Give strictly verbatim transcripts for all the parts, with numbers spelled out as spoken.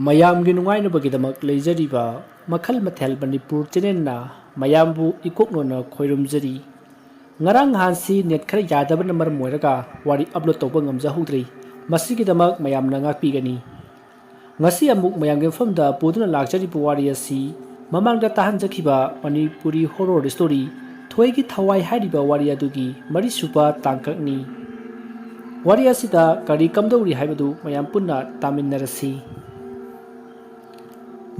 ꯃꯌꯥꯝꯒꯤ ꯅꯨꯡꯉꯥꯏꯅꯕꯒꯤꯗꯃꯛ ꯂꯩꯖꯔꯤꯕ ꯃꯈꯜ ꯃꯊꯦꯜ ꯃꯅꯤꯄꯨꯔ ꯆꯦꯅꯦꯜꯅ ꯃꯌꯥꯝꯕꯨ ꯏꯀꯣꯛꯅꯣꯅ ꯈꯣꯏꯔꯨꯝꯖꯔꯤ꯫ ꯉꯔꯥꯡ ꯅꯍꯥꯟꯁꯤ ꯅꯦꯠ ꯈꯔ ꯌꯥꯗꯕꯅ ꯃꯔꯝ ꯑꯣꯏꯔꯒ ꯋꯥꯔꯤ ꯑꯞꯂꯣꯗ ꯇꯧꯕ ꯉꯝꯖꯍꯧꯗ꯭ꯔꯤ꯫ ꯃꯁꯤꯒꯤꯗꯃꯛ ꯃꯌꯥꯝꯅ ꯉꯥꯛꯄꯤꯒꯅꯤ꯫ ꯉꯁꯤ ꯑꯃꯨꯛ ꯃꯌꯥꯝꯒꯤ ꯃꯐꯝꯗ ꯄꯨꯗꯨꯅ ꯂꯥꯛꯆꯔꯤꯕ ꯋꯥꯔꯤ ꯑꯁꯤ ꯃꯃꯥꯡꯗ ꯇꯥꯍꯟꯖꯈꯤꯕ ꯃꯅꯤꯄꯨꯔꯤ ꯍꯣꯔꯣꯔ ꯁ꯭ꯇꯣꯔꯤ ꯊꯣꯏꯒꯤ ꯊꯋꯥꯏ ꯍꯥꯏꯔꯤꯕ ꯋꯥꯔꯤ ꯑꯗꯨꯒꯤ ꯃꯔꯤꯁꯨꯕ ꯇꯥꯡꯀꯛꯅꯤ꯫ ꯋꯥꯔꯤ ꯑꯁꯤꯗ ꯀꯔꯤ ꯀꯝꯗꯧꯔꯤ ꯍꯥꯏꯕꯗꯨ ꯃꯌꯥꯝ ꯄꯨꯟꯅ ꯇꯥꯃꯤꯟꯅꯔꯁꯤ꯫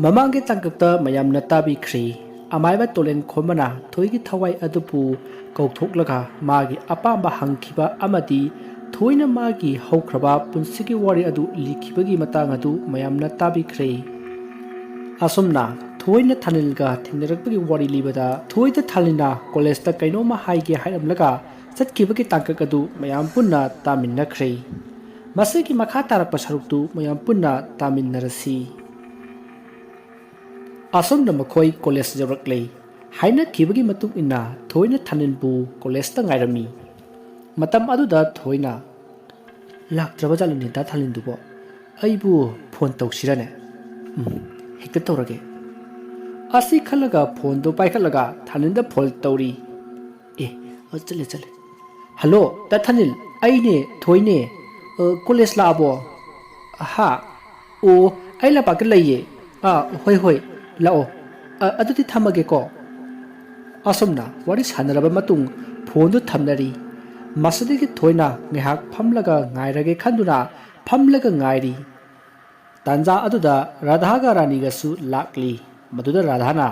ꯃꯃꯥꯡꯒꯤ ꯇꯥꯡꯀꯛꯇ ꯃꯌꯥꯝꯅ ꯇꯥꯕꯤꯈ꯭ꯔꯦ, ꯑꯃꯥꯏꯕ ꯇꯣꯂꯦꯟ ꯈꯣꯝꯕꯅ ꯊꯣꯏꯒꯤ ꯊꯋꯥꯏ ꯑꯗꯨꯕꯨ ꯀꯧꯊꯣꯛꯂꯒ ꯃꯥꯒꯤ ꯑꯄꯥꯝꯕ ꯍꯪꯈꯤꯕ ꯑꯃꯗꯤ ꯊꯣꯏꯅ ꯃꯥꯒꯤ ꯍꯧꯈ꯭ꯔꯕ ꯄꯨꯟꯁꯤꯒꯤ ꯋꯥꯔꯤ ꯑꯗꯨ ꯂꯤꯈꯤꯕꯒꯤ ꯃꯇꯥꯡ ꯑꯗꯨ ꯃꯌꯥꯝꯅ ꯇꯥꯕꯤꯈ꯭ꯔꯦ꯫ ꯑꯁꯨꯝꯅ ꯊꯣꯏꯅ ꯊꯥꯅꯤꯜꯒ ꯊꯦꯡꯅꯔꯛꯄꯒꯤ ꯋꯥꯔꯤ ꯂꯤꯕꯗ ꯊꯣꯏꯗ ꯊꯥꯅꯤꯜꯅ ꯀꯣꯂꯦꯖꯇ ꯀꯩꯅꯣꯝꯃ ꯍꯥꯏꯒꯦ ꯍꯥꯏꯔꯝꯂꯒ ꯆꯠꯈꯤꯕꯒꯤ ꯇꯥꯡꯀꯛ ꯑꯗꯨ ꯃꯌꯥꯝ ꯄꯨꯟꯅ ꯇꯥꯃꯤꯟꯅꯈ꯭ꯔꯦ꯫ ꯃꯁꯤꯒꯤ ꯃꯈꯥ ꯇꯥꯔꯛꯄ ꯁꯔꯨꯛꯇꯨ ꯃꯌꯥꯝ ꯄꯨꯟꯅ ꯇꯥꯃꯤꯟꯅꯔꯁꯤ꯫ ꯑꯁꯨꯝꯅ ꯃꯈꯣꯏ ꯀꯣꯂꯦꯖ ꯌꯧꯔꯛꯂꯦ꯫ ꯍꯥꯏꯅꯈꯤꯕꯒꯤ ꯃꯇꯨꯡ ꯏꯟꯅ ꯊꯣꯏꯅ ꯊꯥꯅꯤꯜꯕꯨ ꯀꯣꯂꯦꯖꯇ ꯉꯥꯏꯔꯝꯃꯤ꯫ ꯃꯇꯝ ꯑꯗꯨꯗ ꯊꯣꯏꯅ, "ꯂꯥꯛꯇ꯭ꯔꯕ ꯖꯥꯠꯂꯅꯦ ꯗꯥ ꯊꯥꯅꯤꯜꯗꯨꯕꯣ? ꯑꯩꯕꯨ ꯐꯣꯟ ꯇꯧꯁꯤꯔꯅꯦ? ꯎꯝ, ꯍꯦꯛꯇ ꯇꯧꯔꯒꯦ" ꯑꯁꯤ ꯈꯜꯂꯒ ꯐꯣꯟꯗꯨ ꯄꯥꯏꯈꯠꯂꯒ ꯊꯥꯅꯤꯜꯗ ꯐꯣꯟ ꯇꯧꯔꯤ꯫ ꯑꯦ, ꯑ, ꯆꯠꯂꯦ, ꯆꯠꯂꯦ꯫ "ꯍꯜꯂꯣ, ꯗꯥ ꯊꯥꯅꯤꯜ, ꯑꯩꯅꯦ, ꯊꯣꯏꯅꯦ꯫ ꯑ, ꯀꯣꯂꯦꯖ ꯂꯥꯛꯑꯕꯣ?" "ꯍꯥ? ꯑꯣ, ꯑꯩ ꯂꯝꯄꯥꯛꯇ ꯂꯩꯌꯦ꯫ ꯑꯥ, ꯍꯣꯏ, ꯍꯣꯏ, ꯂꯥꯛꯑꯣ꯫ ꯑ, ꯑꯗꯨꯗꯤ ꯊꯝꯃꯒꯦꯀꯣ"꯫ ꯑꯁꯨꯝꯅ ꯋꯥꯔꯤ ꯁꯥꯟꯅꯔꯕ ꯃꯇꯨꯡ ꯐꯣꯟꯗꯨ ꯊꯝꯅꯔꯤ꯫ ꯃꯁꯤꯗꯒꯤ ꯊꯣꯏꯅ ꯉꯥꯏꯍꯥꯛ ꯐꯝꯂꯒ ꯉꯥꯏꯔꯒꯦ ꯈꯟꯗꯨꯅ ꯐꯝꯂꯒ ꯉꯥꯏꯔꯤ꯫ ꯇꯥꯟꯖꯥ ꯑꯗꯨꯗ ꯔꯥꯙꯥꯒ ꯔꯥꯅꯤꯒꯁꯨ ꯂꯥꯛꯂꯤ꯫ ꯃꯗꯨꯗ ꯔꯥꯙꯥꯅ,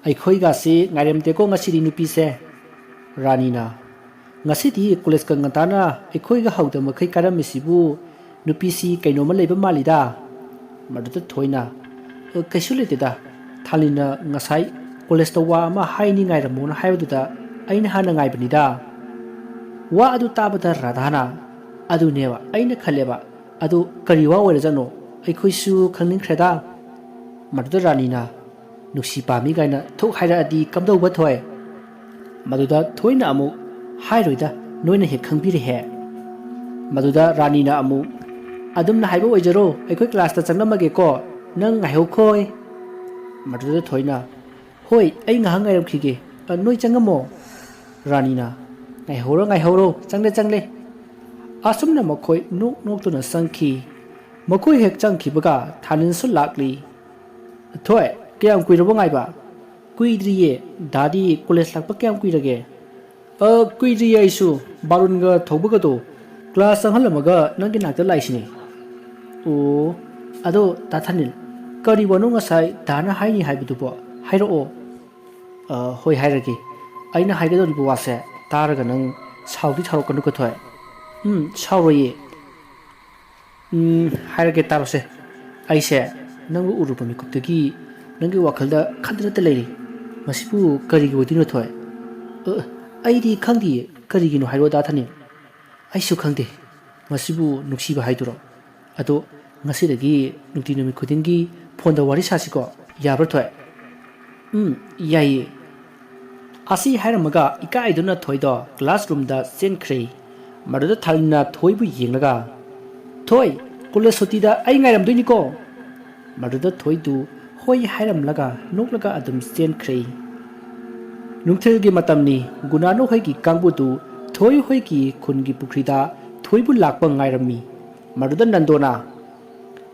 "ꯑꯩꯈꯣꯏꯒꯁꯤ ꯉꯥꯏꯔꯝꯗꯦꯀꯣ ꯉꯁꯤꯗꯤ ꯅꯨꯄꯤꯁꯦ"꯫ ꯔꯥꯅꯤꯅ, "ꯉꯁꯤꯗꯤ ꯀꯣꯂꯦꯖꯀ ꯉꯟꯇꯥꯅ ꯑꯩꯈꯣꯏꯒ ꯍꯧꯗ ꯃꯈꯩ ꯀꯥꯔꯝꯃꯤꯁꯤꯕꯨ ꯅꯨꯄꯤꯁꯤ ꯀꯩꯅꯣꯝꯃ ꯂꯩꯕ ꯃꯥꯜꯂꯤꯗ"꯫ ꯃꯗꯨꯗ ꯊꯣꯏꯅ, "ꯀꯩꯁꯨ ꯂꯩꯇꯦꯗ, ꯊꯥꯂꯤꯅ ꯉꯁꯥꯏ ꯀꯣꯂꯦꯖꯇ ꯋꯥ ꯑꯃ ꯍꯥꯏꯅꯤ ꯉꯥꯏꯔꯝꯃꯣꯅ ꯍꯥꯏꯕꯗꯨꯗ ꯑꯩꯅ ꯍꯥꯟꯅ ꯉꯥꯏꯕꯅꯤꯗ"꯫ ꯋꯥ ꯑꯗꯨ ꯇꯥꯕꯗ ꯔꯥꯙꯥꯅ, "ꯑꯗꯨꯅꯦꯕ ꯑꯩꯅ ꯈꯜꯂꯦꯕ, ꯑꯗꯨ ꯀꯔꯤ ꯋꯥ ꯑꯣꯏꯔꯖꯥꯠꯅꯣ? ꯑꯩꯈꯣꯏꯁꯨ ꯈꯪꯅꯤꯡꯈ꯭ꯔꯦꯗ"꯫ ꯃꯗꯨꯗ ꯔꯥꯅꯤꯅ, "ꯅꯨꯡꯁꯤ ꯄꯥꯝꯃꯤ ꯀꯥꯏꯅ ꯊꯣꯛ ꯍꯥꯏꯔꯛꯑꯗꯤ ꯀꯝꯗꯧꯕ ꯊꯣꯏ?" ꯃꯗꯨꯗ ꯊꯣꯏꯅ ꯑꯃꯨꯛ, "ꯍꯥꯏꯔꯣꯏꯗ, ꯅꯣꯏꯅ ꯍꯦꯛ ꯈꯪꯕꯤꯔꯦꯍꯦ"꯫ ꯃꯗꯨꯗ ꯔꯥꯅꯤꯅ ꯑꯃꯨꯛ, "ꯑꯗꯨꯝꯅ ꯍꯥꯏꯕ ꯑꯣꯏꯖꯔꯣ, ꯑꯩꯈꯣꯏ ꯀ꯭ꯂꯥꯁꯇ ꯆꯪꯂꯝꯃꯒꯦꯀꯣ, ꯅꯪ ꯉꯥꯏꯍꯧꯈꯣꯏ꯫" ꯃꯗꯨꯗ ꯊꯣꯏꯅ, "ꯍꯣꯏ, ꯑꯩ ꯉꯥꯏꯍꯥꯛ ꯉꯥꯏꯔꯝꯈꯤꯒꯦ꯫ ꯑ, ꯅꯣꯏ ꯆꯪꯉꯝꯃꯣ꯫" ꯔꯥꯅꯤꯅ, "ꯉꯥꯏꯍꯧꯔꯣ, ꯉꯥꯏꯍꯧꯔꯣ, ꯆꯪꯂꯦ, ꯆꯪꯂꯦ꯫" ꯑꯁꯨꯝꯅ ꯃꯈꯣꯏ ꯅꯣꯛ ꯅꯣꯛꯇꯨꯅ ꯆꯪꯈꯤ꯫ ꯃꯈꯣꯏ ꯍꯦꯛ ꯆꯪꯈꯤꯕꯒ ꯊꯥꯅꯤꯜꯁꯨ ꯂꯥꯛꯂꯤ꯫ "ꯊꯣꯏ, ꯀꯌꯥꯝ ꯀꯨꯏꯔꯕ ꯉꯥꯏꯕ?" "ꯀꯨꯏꯗ꯭ꯔꯤꯌꯦ꯫ ꯗꯥꯗꯤ ꯀꯣꯂꯦꯖ ꯂꯥꯛꯄ ꯀꯌꯥꯝ ꯀꯨꯏꯔꯒꯦ?" "ꯑ, ꯀꯨꯏꯗ꯭ꯔꯤꯌꯦ ꯑꯩꯁꯨ꯫ ꯕꯥꯔꯨꯟꯒ ꯊꯧꯕꯒꯗꯣ ꯀ꯭ꯂꯥꯁ ꯆꯪꯍꯜꯂꯝꯃꯒ ꯅꯪꯒꯤ ꯅꯥꯛꯇ ꯂꯥꯛꯏꯁꯤꯅꯦ꯫" "ꯑꯣ, ꯑꯗꯣ ꯗꯥ ꯊꯥꯅꯤꯜ, ꯀꯔꯤ ꯋꯥꯅꯣ ꯉꯁꯥꯏ ꯗꯥꯅ ꯍꯥꯏꯅꯤ ꯍꯥꯏꯕꯗꯨꯕꯣ? ꯍꯥꯏꯔꯛꯑꯣ꯫" "ꯑ, ꯍꯣꯏ, ꯍꯥꯏꯔꯒꯦ꯫ ꯑꯩꯅ ꯍꯥꯏꯒꯗꯧꯔꯤꯕ ꯋꯥꯁꯦ ꯇꯥꯔꯒ ꯅꯪ ꯁꯥꯎꯗꯤ ꯁꯥꯎꯔꯛꯀꯅꯨꯀꯣ ꯊꯣꯏ꯫" "ꯎꯝ, ꯁꯥꯎꯔꯣꯏꯌꯦ꯫" "ꯎꯝ, ꯍꯥꯏꯔꯒꯦ ꯇꯥꯔꯣꯁꯦ꯫ ꯑꯩꯁꯦ ꯅꯪꯕꯨ ꯎꯔꯨꯕ ꯃꯤꯀꯨꯞꯇꯒꯤ ꯅꯪꯒꯤ ꯋꯥꯈꯜꯗ ꯈꯟꯗ ꯅꯠꯇ ꯂꯩꯔꯤ꯫ ꯃꯁꯤꯕꯨ ꯀꯔꯤꯒꯤ ꯑꯣꯏꯗꯣꯏꯅꯣ ꯊꯣꯏ?" "ꯑ, ꯑꯩꯗꯤ ꯈꯪꯗꯤꯌꯦ꯫ ꯀꯔꯤꯒꯤꯅꯣ ꯍꯥꯏꯔꯣ ꯗꯥ ꯊꯥꯅꯤꯜ?" "ꯑꯩꯁꯨ ꯈꯪꯗꯦ꯫ ꯃꯁꯤꯕꯨ ꯅꯨꯡꯁꯤꯕ ꯍꯥꯏꯗꯨꯔꯣ? ꯑꯗꯣ ꯉꯁꯤꯗꯒꯤ ꯅꯨꯡꯇꯤ ꯅꯨꯃꯤꯠ ꯈꯨꯗꯤꯡꯒꯤ ꯐꯣꯟꯗ ꯋꯥꯔꯤ ꯁꯥꯁꯤꯀꯣ꯫ ꯌꯥꯕ꯭ꯔꯥ ꯊꯣꯏ?" "ꯎꯝ, ꯌꯥꯏꯌꯦ꯫" ꯑꯁꯤ ꯍꯥꯏꯔꯝꯃꯒ ꯏꯀꯥꯏꯗꯨꯅ ꯊꯣꯏꯗꯣ ꯀ꯭ꯂꯥꯁꯔꯨꯝꯗ ꯆꯦꯟꯈ꯭ꯔꯦ꯫ ꯃꯗꯨꯗ ꯊꯥꯅꯤꯜꯅ ꯊꯣꯏꯕꯨ ꯌꯦꯡꯂꯒ, "ꯊꯣꯏ, ꯀꯣꯂꯦꯖ ꯁꯨꯇꯤꯗ ꯑꯩ ꯉꯥꯏꯔꯝꯗꯣꯏꯅꯤꯀꯣ꯫" ꯃꯗꯨꯗ ꯊꯣꯏꯗꯨ ꯍꯣꯏ ꯍꯥꯏꯔꯝꯂꯒ ꯅꯣꯛꯂꯒ ꯑꯗꯨꯝ ꯆꯦꯟꯈ꯭ꯔꯦ꯫ ꯅꯨꯡꯊꯤꯜꯒꯤ ꯃꯇꯝꯅꯤ꯫ ꯒꯨꯅꯥꯅꯨ ꯍꯣꯏꯒꯤ ꯀꯥꯡꯕꯨꯗꯨ ꯊꯣꯏ ꯍꯣꯏꯒꯤ ꯈꯨꯟꯒꯤ ꯄꯨꯈ꯭ꯔꯤꯗ ꯊꯣꯏꯕꯨ ꯂꯥꯛꯄ ꯉꯥꯏꯔꯝꯃꯤ꯫ ꯃꯗꯨꯗ ꯅꯟꯗꯣꯅ,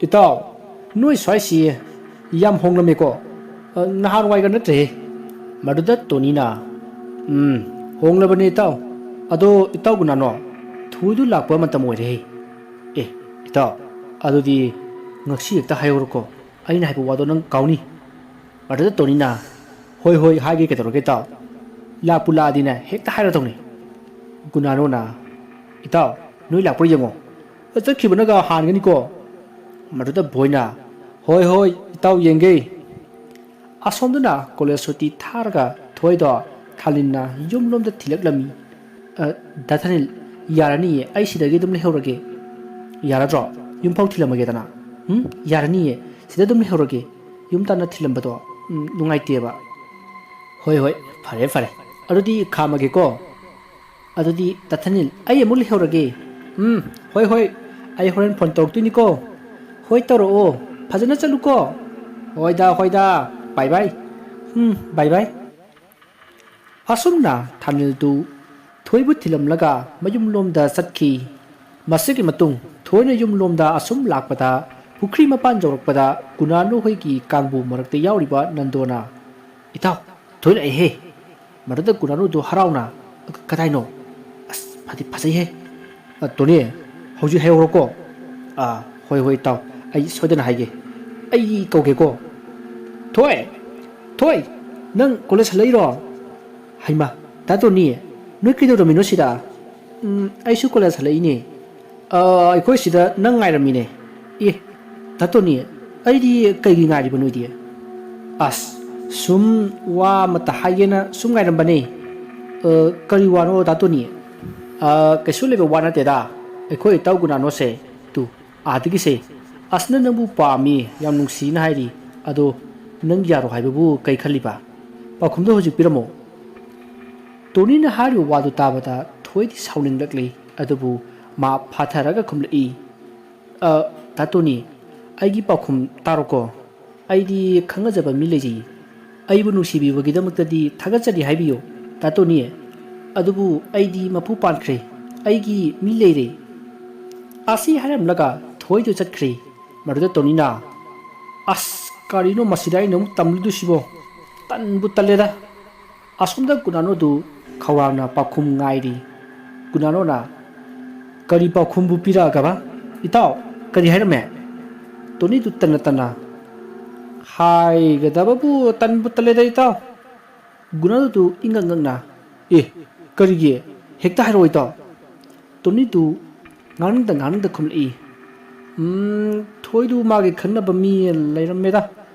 "ꯏꯇꯥꯎ, ꯅꯣꯏ ꯁ꯭ꯋꯥꯏꯁꯤ ꯌꯥꯝ ꯍꯣꯡꯂꯝꯃꯦꯀꯣ꯫ ꯑ, ꯅꯍꯥꯟꯋꯥꯏꯒ ꯅꯠꯇ꯭ꯔꯦꯍꯦ꯫" ꯃꯗꯨꯗ ꯇꯣꯅꯤꯅ, "ꯎꯝ, ꯍꯣꯡꯂꯕꯅꯤ ꯏꯇꯥꯎ꯫ ꯑꯗꯣ ꯏꯇꯥꯎ ꯒꯨꯅꯥꯅꯣ, ꯊꯣꯏꯗꯨ ꯂꯥꯛꯄ ꯃꯇꯝ ꯑꯣꯏꯔꯦꯍꯦ꯫ ꯑꯦ, ꯏꯇꯥꯎ, ꯑꯗꯨꯗꯤ ꯉꯁꯤ ꯍꯦꯛꯇ ꯍꯥꯏꯍꯧꯔꯣꯀꯣ꯫ ꯑꯩꯅ ꯍꯥꯏꯕ ꯋꯥꯗꯣ ꯅꯪ ꯀꯥꯎꯅꯤ꯫" ꯃꯗꯨꯗ ꯇꯣꯅꯤꯅ, "ꯍꯣꯏ, ꯍꯣꯏ, ꯍꯥꯏꯒꯦ, ꯀꯩꯗꯧꯔꯒꯦ ꯏꯇꯥꯎ? ꯂꯥꯛꯄꯨ ꯂꯥꯛꯑꯗꯤꯅꯦ ꯍꯦꯛꯇ ꯍꯥꯏꯔꯗꯧꯅꯤ꯫" ꯒꯨꯅꯥꯅꯣꯅ, "ꯏꯇꯥꯎ, ꯅꯣꯏ ꯂꯥꯛꯄ꯭ꯔꯥ ꯌꯦꯡꯉꯣ꯫ ꯆꯠꯈꯤꯕꯅꯒ ꯍꯥꯟꯒꯅꯤꯀꯣ꯫" ꯃꯗꯨꯗ ꯕꯣꯏꯅ, "ꯍꯣꯏ, ꯍꯣꯏ, ꯏꯇꯥꯎ, ꯌꯦꯡꯒꯦ꯫" ꯑꯁꯣꯝꯗꯅ ꯀꯣꯂꯦꯖ ꯁꯨꯇꯤ ꯊꯥꯔꯒ ꯊꯣꯏꯗꯣ ꯊꯥꯅꯤꯜꯅ ꯌꯨꯝꯂꯣꯝꯗ ꯊꯤꯜꯂꯛꯂꯝꯃꯤ꯫ "ꯑ, ꯗꯥ ꯊꯥꯅꯤꯜ, ꯌꯥꯔꯅꯤꯌꯦ, ꯑꯩ ꯁꯤꯗꯒꯤ ꯑꯗꯨꯝ ꯂꯩꯍꯧꯔꯒꯦ꯫ ꯌꯥꯔꯗ꯭ꯔꯣ? ꯌꯨꯝꯐꯥꯎ ꯊꯤꯜꯂꯝꯃꯒꯦꯗꯅ꯫ ꯎꯝ, ꯌꯥꯔꯅꯤꯌꯦ, ꯁꯤꯗ ꯑꯗꯨꯝ ꯂꯩꯍꯧꯔꯒꯦ꯫ ꯌꯨꯝ ꯇꯥꯟꯅ ꯊꯤꯜꯂꯝꯕꯗꯣ, ꯎꯝ, ꯅꯨꯡꯉꯥꯏꯇꯦꯕ꯫" "ꯍꯣꯏ, ꯍꯣꯏ, ꯐꯔꯦ, ꯐꯔꯦ꯫ ꯑꯗꯨꯗꯤ ꯈꯥꯝꯃꯒꯦꯀꯣ꯫ ꯑꯗꯨꯗꯤ ꯗꯥ ꯊꯥꯅꯤꯜ, ꯑꯩ ꯑꯃꯨꯛ ꯂꯩꯍꯧꯔꯒꯦ꯫" "ꯎꯝ, ꯍꯣꯏ, ꯍꯣꯏ꯫ ꯑꯩ ꯍꯣꯔꯦꯟ ꯐꯣꯟ ꯇꯧꯔꯛꯇꯣꯏꯅꯤꯀꯣ꯫ ꯍꯣꯏ, ꯇꯧꯔꯛꯑꯣ꯫ ꯐꯖꯅ ꯆꯠꯂꯨꯀꯣ꯫ ꯍꯣꯏꯗ, ꯍꯣꯏꯗ꯫ ꯕꯥꯏ ꯕꯥꯏ꯫ ꯎꯝ, ꯕꯥꯏ ꯕꯥꯏ꯫ ꯑꯁꯨꯝꯅ ꯊꯥꯅꯤꯜꯗꯨ ꯊꯣꯏꯕꯨ ꯊꯤꯜꯂꯝꯂꯒ ꯃꯌꯨꯝꯂꯣꯝꯗ ꯆꯠꯈꯤ꯫ ꯃꯁꯤꯒꯤ ꯃꯇꯨꯡ ꯊꯣꯏꯅ ꯌꯨꯝꯂꯣꯝꯗ ꯑꯁꯨꯝ ꯂꯥꯛꯄꯗ, ꯄꯨꯈ꯭ꯔꯤ ꯃꯄꯥꯟ ꯌꯧꯔꯛꯄꯗ ꯒꯨꯅꯥꯅꯨ ꯍꯣꯏꯒꯤ ꯀꯥꯡꯕꯨ ꯃꯔꯛꯇ ꯌꯥꯎꯔꯤꯕ ꯅꯟꯗꯣꯅ, "ꯏꯇꯥꯎ, ꯊꯣꯏ ꯂꯥꯛꯑꯦꯍꯦ!" ꯃꯗꯨꯗ ꯒꯨꯅꯥꯅꯨꯗꯨ ꯍꯔꯥꯎꯅ, "ꯀ-, ꯀꯗꯥꯏꯅꯣ? ꯑꯁ, ꯐꯗꯤ ꯐꯖꯩꯍꯦ꯫ ꯑ, ꯇꯣꯅꯤ, ꯍꯧꯖꯤꯛ ꯍꯥꯏꯍꯧꯔꯣꯀꯣ꯫" "ꯑꯥ, ꯍꯣꯏ, ꯍꯣꯏ, ꯏꯇꯥꯎ, ꯑꯩ ꯁꯣꯏꯗꯅ ꯍꯥꯏꯒꯦ꯫ ꯑꯩ ꯀꯧꯒꯦꯀꯣ꯫ ꯊꯣꯏ! ꯊꯣꯏ! ꯅꯪ ꯀꯣꯂꯦꯖ ꯍꯜꯂꯛꯏꯔꯣ?" "ꯍꯩꯃꯥ, ꯗꯥ ꯇꯣꯅꯤ, ꯅꯣꯏ ꯀꯩꯗꯧꯔꯝꯃꯤꯅꯣ ꯁꯤꯗ?" "ꯎꯝ, ꯑꯩꯁꯨ ꯀꯣꯂꯦꯖ ꯍꯜꯂꯛꯏꯅꯦ꯫ ꯑ, ꯑꯩꯈꯣꯏ ꯁꯤꯗ ꯅꯪ ꯉꯥꯏꯔꯝꯃꯤꯅꯦ꯫" "ꯑꯦ, ꯗꯥ ꯇꯣꯅꯤ, ꯑꯩꯗꯤ ꯀꯩꯒꯤ ꯉꯥꯏꯔꯤꯕ ꯅꯣꯏꯗꯤ?" "ꯑꯁ, ꯁꯨꯝ ꯋꯥ ꯑꯃꯇ ꯍꯥꯏꯒꯦꯅ ꯁꯨꯝ ꯉꯥꯏꯔꯝꯕꯅꯦ꯫" "ꯑ, ꯀꯔꯤ ꯋꯥꯅꯣ ꯗꯥ ꯇꯣꯅꯤ?" "ꯑ, ꯀꯩꯁꯨ ꯂꯩꯕ ꯋꯥ ꯅꯠꯇꯦꯗ, ꯑꯩꯈꯣꯏ ꯏꯇꯥꯎ ꯒꯨꯅꯥꯅꯣꯁꯦ ꯇꯨ, ꯑꯥꯗꯒꯤꯁꯦ꯫ ꯑꯁꯅ ꯅꯪꯕꯨ ꯄꯥꯝꯃꯤ, ꯌꯥꯝ ꯅꯨꯡꯁꯤꯅ ꯍꯥꯏꯔꯤ꯫ ꯑꯗꯣ ꯅꯪ ꯌꯥꯔꯣ ꯍꯥꯏꯕꯕꯨ ꯀꯩ ꯈꯜꯂꯤꯕ? ꯄꯥꯎꯈꯨꯝꯗꯣ ꯍꯧꯖꯤꯛ ꯄꯤꯔꯝꯃꯣ꯫" ꯇꯣꯅꯤꯅ ꯍꯥꯏꯔꯤꯕ ꯋꯥꯗꯨ ꯇꯥꯕꯗ ꯊꯣꯏꯗꯤ ꯁꯥꯎꯅꯤꯡꯂꯛꯂꯤ꯫ ꯑꯗꯨꯕꯨ ꯃꯥ ꯐꯥꯊꯔꯒ ꯈꯨꯝꯂꯛꯏ, "ꯑ, ꯗꯥ ꯇꯣꯅꯤ, ꯑꯩꯒꯤ ꯄꯥꯎꯈꯨꯝ ꯇꯥꯔꯣꯀꯣ꯫ ꯑꯩꯗꯤ ꯈꯪꯅꯖꯕ ꯃꯤ ꯂꯩꯖꯩ꯫ ꯑꯩꯕꯨ ꯅꯨꯡꯁꯤꯕꯤꯕꯒꯤꯗꯃꯛꯇꯗꯤ ꯊꯥꯒꯠꯆꯔꯤ ꯍꯥꯏꯕꯤꯌꯨ, ꯗꯥ ꯇꯣꯅꯤ꯫ ꯑꯗꯨꯕꯨ ꯑꯩꯗꯤ ꯃꯄꯨ ꯄꯥꯟꯈ꯭ꯔꯦ꯫ ꯑꯩꯒꯤ ꯃꯤ ꯂꯩꯔꯦ꯫" ꯑꯁꯤ ꯍꯥꯏꯔꯝꯂꯒ ꯊꯣꯏꯗꯨ ꯆꯠꯈ꯭ꯔꯦ꯫ ꯃꯗꯨꯗ ꯇꯣꯅꯤꯅ, "ꯑꯁ, ꯀꯔꯤꯅꯣ ꯃꯁꯤꯗ ꯑꯩꯅ ꯑꯃꯨꯛ ꯇꯝꯂꯨꯗꯣꯏꯁꯤꯕꯣ? ꯇꯟꯕꯨ ꯇꯜꯂꯦꯗ꯫" ꯑꯁꯣꯝꯗ ꯒꯨꯅꯥꯅꯣꯗꯨ ꯈꯧꯔꯥꯡꯅ ꯄꯥꯎꯈꯨꯝ ꯉꯥꯏꯔꯤ꯫ ꯒꯨꯅꯥꯅꯣꯅ, "ꯀꯔꯤ ꯄꯥꯎꯈꯨꯝꯕꯨ ꯄꯤꯔꯛꯑꯒꯕ? ꯏꯇꯥꯎ, ꯀꯔꯤ ꯍꯥꯏꯔꯝꯃꯦ?" ꯇꯣꯅꯤꯗꯨ ꯇꯟꯅ ꯇꯟꯅ, "ꯍꯥꯏꯒꯗꯕꯕꯨ ꯇꯟꯕꯨ ꯇꯜꯂꯦꯗ, ꯏꯇꯥꯎ꯫" ꯒꯨꯅꯥꯅꯣꯗꯨ ꯏꯉꯛ ꯉꯛꯅ, "ꯑꯦ, ꯀꯔꯤꯒꯤ? ꯍꯦꯛꯇ ꯍꯥꯏꯔꯛꯑꯣ, ꯏꯇꯥꯎ꯫" ꯇꯣꯅꯤꯗꯨ ꯉꯥꯡꯅꯤꯡꯗ ꯉꯥꯡꯅꯤꯡꯗ ꯈꯨꯝꯂꯛꯏ, "ꯎꯝ, ꯊꯣꯏꯗꯨ ꯃꯥꯒꯤ ꯈꯪꯅꯕ ꯃꯤ ꯂꯩꯔꯝꯃꯦꯗ,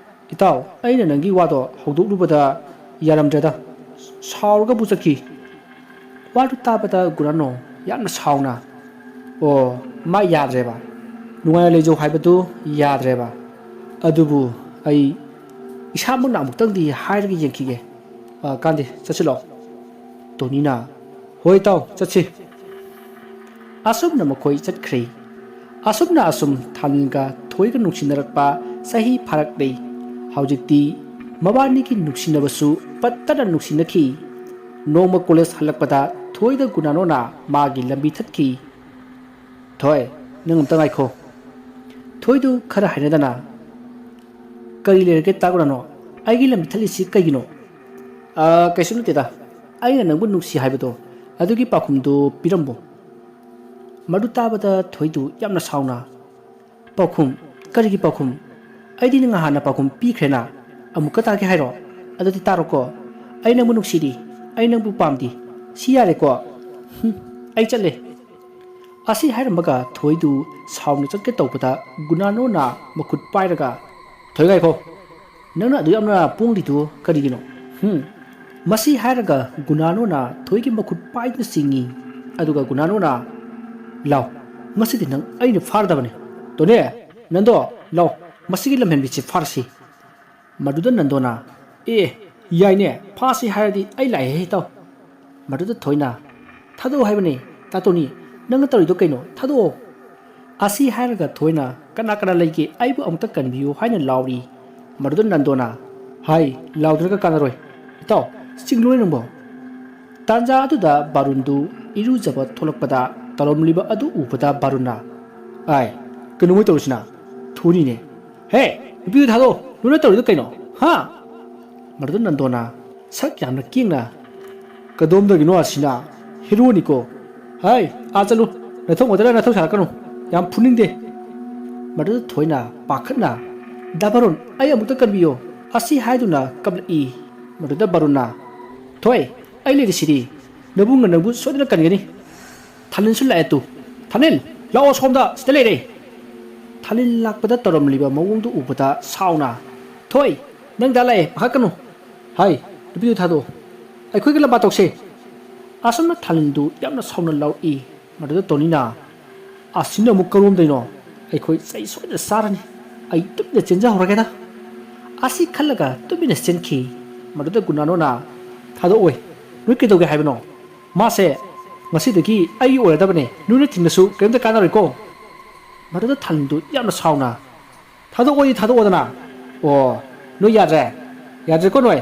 ꯏꯇꯥꯎ꯫ ꯑꯩꯅ ꯅꯪꯒꯤ ꯋꯥꯗꯣ ꯍꯧꯗꯣꯛꯂꯨꯕꯗ ꯌꯥꯔꯝꯗ꯭ꯔꯦꯗ, ꯁꯥꯎꯔꯒꯕꯨ ꯆꯠꯈꯤ꯫" ꯋꯥꯗꯨ ꯇꯥꯕꯗ ꯒꯨꯅꯥꯅꯣ ꯌꯥꯝꯅ ꯁꯥꯎꯅ, "ꯑꯣ, ꯃꯥ ꯌꯥꯗ꯭ꯔꯦꯕ, ꯅꯨꯡꯉꯥꯏꯅ ꯂꯩꯖꯧ ꯍꯥꯏꯕꯗꯨ ꯌꯥꯗ꯭ꯔꯦꯕ꯫ ꯑꯗꯨꯕꯨ ꯑꯩ ꯏꯁꯥꯃꯛꯅ ꯑꯃꯨꯛꯇꯪꯗꯤ ꯍꯥꯏꯔꯒ ꯌꯦꯡꯈꯤꯒꯦ꯫ ꯑ, ꯀꯥꯟꯗꯦ, ꯆꯠꯁꯤꯜꯂꯣ꯫" ꯇꯣꯅꯤꯅ, "ꯍꯣꯏ ꯏꯇꯥꯎ, ꯆꯠꯁꯤ꯫" ꯑꯁꯨꯝꯅ ꯃꯈꯣꯏ ꯆꯠꯈ꯭ꯔꯦ꯫ ꯑꯁꯨꯝꯅ ꯑꯁꯨꯝ ꯊꯥꯅꯤꯜꯒ ꯊꯣꯏꯒ ꯅꯨꯡꯁꯤꯅꯔꯛꯄ ꯆꯍꯤ ꯐꯥꯔꯛꯂꯦ꯫ ꯍꯧꯖꯤꯛꯇꯤ ꯃꯕꯥꯅꯤꯒꯤ ꯅꯨꯡꯁꯤꯅꯕꯁꯨ ꯄꯠꯇꯅ ꯅꯨꯡꯁꯤꯅꯈꯤ꯫ ꯅꯣꯡꯃ ꯀꯣꯂꯦꯖ ꯍꯜꯂꯛꯄꯗ ꯊꯣꯏꯗ ꯒꯨꯅꯥꯅꯣꯅ ꯃꯥꯒꯤ ꯂꯝꯕꯤ ꯊꯠꯈꯤ꯫ "ꯊꯣꯏ, ꯅꯪ ꯑꯝꯇ ꯉꯥꯏꯈꯣ꯫" ꯊꯣꯏꯗꯨ ꯈꯔ ꯍꯥꯏꯅꯗꯅ, "ꯀꯔꯤ ꯂꯩꯔꯒꯦ ꯇꯥ ꯒꯨꯅꯥꯅꯣ? ꯑꯩꯒꯤ ꯂꯝꯕꯤ ꯊꯠꯂꯤꯁꯤ ꯀꯩꯒꯤꯅꯣ?" "ꯑ, ꯀꯩꯁꯨ ꯅꯠꯇꯦꯗ, ꯑꯩꯅ ꯅꯪꯕꯨ ꯅꯨꯡꯁꯤ ꯍꯥꯏꯕꯗꯣ ꯑꯗꯨꯒꯤ ꯄꯥꯎꯈꯨꯝꯗꯨ ꯄꯤꯔꯝꯃꯨ꯫" ꯃꯗꯨ ꯇꯥꯕꯗ ꯊꯣꯏꯗꯨ ꯌꯥꯝꯅ ꯁꯥꯎꯅ, "ꯄꯥꯎꯈꯨꯝ? ꯀꯔꯤꯒꯤ ꯄꯥꯎꯈꯨꯝ? ꯑꯩꯗꯤ ꯅꯪ ꯍꯥꯟꯅ ꯄꯥꯎꯈꯨꯝ ꯄꯤꯈ꯭ꯔꯦꯅ꯫ ꯑꯃꯨꯛꯀ ꯇꯥꯒꯦ ꯍꯥꯏꯔꯣ? ꯑꯗꯨꯗꯤ ꯇꯥꯔꯣꯀꯣ꯫ ꯑꯩ ꯅꯪꯕꯨ ꯅꯨꯡꯁꯤꯗꯤ, ꯑꯩ ꯅꯪꯕꯨ ꯄꯥꯝꯗꯤ, ꯁꯤ ꯌꯥꯔꯦꯀꯣ꯫ ꯍꯨꯝ, ꯑꯩ ꯆꯠꯂꯦ꯫" ꯑꯁꯤ ꯍꯥꯏꯔꯝꯃꯒ ꯊꯣꯏꯗꯨ ꯁꯥꯎꯅ ꯆꯠꯀꯦ ꯇꯧꯕꯗ ꯒꯨꯅꯥꯅꯣꯅ ꯃꯈꯨꯠ ꯄꯥꯏꯔꯒ, "ꯊꯣꯏ, ꯉꯥꯏꯈꯣ꯫ ꯅꯪꯅ ꯑꯗꯨ ꯌꯥꯝꯅ ꯄꯣꯡꯂꯤꯗꯨ ꯀꯔꯤꯒꯤꯅꯣ? ꯍꯨꯝ?" ꯃꯁꯤ ꯍꯥꯏꯔꯒ ꯒꯨꯅꯥꯅꯣꯅ ꯊꯣꯏꯒꯤ ꯃꯈꯨꯠ ꯄꯥꯏꯗꯨꯅ ꯆꯤꯡꯏ꯫ ꯑꯗꯨꯒ ꯒꯨꯅꯥꯅꯣꯅ, "ꯂꯥꯎ, ꯉꯁꯤꯗꯤ ꯅꯪ ꯑꯩꯅ ꯐꯥꯔꯗꯕꯅꯤ꯫ ꯇꯣꯅꯦ, ꯅꯟꯗꯣ, ꯂꯥꯎ, ꯃꯁꯤꯒꯤ ꯂꯝꯍꯦꯟꯕꯤꯁꯤ ꯐꯥꯔꯁꯤ꯫" ꯃꯗꯨꯗ ꯅꯟꯗꯣꯅ, "ꯑꯦ, ꯌꯥꯏꯅꯦ, ꯐꯥꯁꯤ ꯍꯥꯏꯔꯗꯤ ꯑꯩ ꯂꯥꯛꯑꯦꯍꯦ ꯏꯇꯥꯎ꯫" ꯃꯗꯨꯗ ꯊꯣꯏꯅ, "ꯊꯥꯗꯣꯛꯑꯣ ꯍꯥꯏꯕꯅꯦ, ꯇꯥꯇꯣꯅꯤ, ꯅꯪꯅ ꯇꯧꯔꯤꯗꯣ ꯀꯩꯅꯣ? ꯊꯥꯗꯣꯛꯑꯣ!" ꯑꯁꯤ ꯍꯥꯏꯔꯒ ꯊꯣꯏꯅ, "ꯀꯅꯥ ꯀꯅꯥ ꯂꯩꯒꯦ? ꯑꯩꯕꯨ ꯑꯃꯨꯛꯇ ꯀꯟꯕꯤꯌꯨ" ꯍꯥꯏꯅ ꯂꯥꯎꯔꯤ꯫ ꯃꯗꯨꯗ ꯅꯟꯗꯣꯅ, "ꯍꯥꯏ, ꯂꯥꯎꯗ꯭ꯔꯒ ꯀꯥꯟꯅꯔꯣꯏ꯫ ꯏꯇꯥꯎ, ꯆꯤꯡꯂꯣꯏ ꯅꯪꯕꯣ?" ꯇꯥꯟꯖꯥ ꯑꯗꯨꯗ ꯕꯥꯔꯨꯟꯗꯨ ꯏꯔꯨꯖꯕ ꯊꯣꯛꯂꯛꯄꯗ ꯇꯧꯔꯝꯂꯤꯕ ꯑꯗꯨ ꯎꯕꯗ ꯕꯥꯔꯨꯟꯅ, "ꯑꯥꯏ, ꯀꯩꯅꯣ ꯃꯣꯏ ꯇꯧꯔꯤꯁꯤꯅ? ꯊꯨꯅꯤꯅꯦ꯫ ꯍꯦ, ꯅꯨꯄꯤꯗꯨ ꯊꯥꯗꯣꯛꯑꯣ, ꯅꯣꯏꯅ ꯇꯧꯔꯤꯗꯣ ꯀꯩꯅꯣ? ꯍꯥ?" ꯃꯗꯨꯗ ꯅꯟꯗꯣꯅ ꯁꯛ ꯌꯥꯝꯅ ꯀꯦꯡꯅ, "ꯀꯗꯣꯝꯗꯒꯤꯅꯣ ꯑꯁꯤꯅ? ꯍꯦꯔꯣꯅꯤꯀꯣ꯫ ꯍꯥꯏ, ꯑꯥ ꯆꯠꯂꯨ, ꯅꯊꯧ ꯉꯇꯔ ꯅꯊꯧ ꯁꯥꯔꯛꯀꯅꯨ, ꯌꯥꯝ ꯐꯨꯅꯤꯡꯗꯦ꯫" ꯃꯗꯨꯗ ꯊꯣꯏꯅ ꯄꯥꯈꯠꯅ, "ꯗꯥ ꯕꯥꯔꯣꯟ, ꯑꯩ ꯑꯃꯨꯛꯇ ꯀꯟꯕꯤꯌꯣ꯫" ꯑꯁꯤ ꯍꯥꯏꯗꯨꯅ ꯀꯞꯂꯛꯏ꯫ ꯃꯗꯨꯗ ꯕꯥꯔꯣꯟꯅ, "ꯊꯣꯏ, ꯑꯩ ꯂꯩꯔꯤꯁꯤꯗꯤ, ꯅꯕꯨꯡꯅ ꯅꯪꯕꯨ ꯁꯣꯏꯗꯅ ꯀꯟꯒꯅꯤ꯫ ꯊꯥꯅꯤꯜꯁꯨ ꯂꯥꯛꯑꯦ ꯇꯨ꯫ ꯊꯥꯅꯤꯜ, ꯂꯥꯛꯑꯣ ꯁꯣꯝꯗ, ꯁꯤꯗ ꯂꯩꯔꯦ꯫" ꯊꯥꯅꯤꯜ ꯂꯥꯛꯄꯗ ꯇꯧꯔꯝꯂꯤꯕ ꯃꯑꯣꯡꯗꯨ ꯎꯕꯗ ꯁꯥꯎꯅ, "ꯊꯣꯏ, ꯅꯪ ꯗꯥ ꯂꯥꯛꯑꯦ, ꯄꯥꯈꯠꯀꯅꯨ꯫ ꯍꯥꯏ, ꯅꯨꯄꯤꯗꯨ ꯊꯥꯗꯣꯛꯑꯣ, ꯑꯩꯈꯣꯏꯒ ꯂꯝꯕꯥ ꯇꯧꯁꯦ꯫" ꯑꯁꯨꯝꯅ ꯊꯥꯅꯤꯜꯗꯨ ꯌꯥꯝꯅ ꯁꯥꯎꯅ ꯂꯥꯎꯔꯛꯏ꯫ ꯃꯗꯨꯗ ꯇꯣꯅꯤꯅ, "ꯑꯁꯤꯅ ꯑꯃꯨꯛ ꯀꯔꯣꯝꯗꯩꯅꯣ? ꯑꯩꯈꯣꯏ ꯆꯩ ꯁꯣꯏꯗꯅ ꯆꯥꯔꯅꯤ꯫ ꯑꯩ ꯇꯨꯃꯤꯟꯅ ꯆꯦꯟꯖꯍꯧꯔꯒꯦꯗ꯫" ꯑꯁꯤ ꯈꯜꯂꯒ ꯇꯨꯃꯤꯟꯅ ꯆꯦꯟꯈꯤ꯫ ꯃꯗꯨꯗ ꯒꯨꯅꯥꯅꯣꯅ, "ꯊꯥꯗꯣꯛꯑꯣꯏ꯫ ꯅꯣꯏ ꯀꯩꯗꯧꯒꯦ ꯍꯥꯏꯕꯅꯣ? ꯃꯥꯁꯦ ꯉꯁꯤꯗꯒꯤ ꯑꯩꯒꯤ ꯑꯣꯏꯔꯗꯕꯅꯦ꯫ ꯅꯣꯏꯅ ꯊꯤꯡꯉꯁꯨ ꯀꯔꯤꯝꯇ ꯀꯥꯟꯅꯔꯣꯏꯀꯣ꯫" ꯃꯗꯨꯗ ꯊꯥꯂꯤꯟꯗꯨ ꯌꯥꯝꯅ ꯁꯥꯎꯅ, "ꯊꯥꯗꯣꯛꯑꯣꯗꯤ ꯊꯥꯗꯣꯛꯑꯣꯗꯅ꯫ ꯑꯣ, ꯅꯣꯏ ꯌꯥꯗ꯭ꯔꯦ? ꯌꯥꯗ꯭ꯔꯦꯀꯣ ꯅꯣꯏ?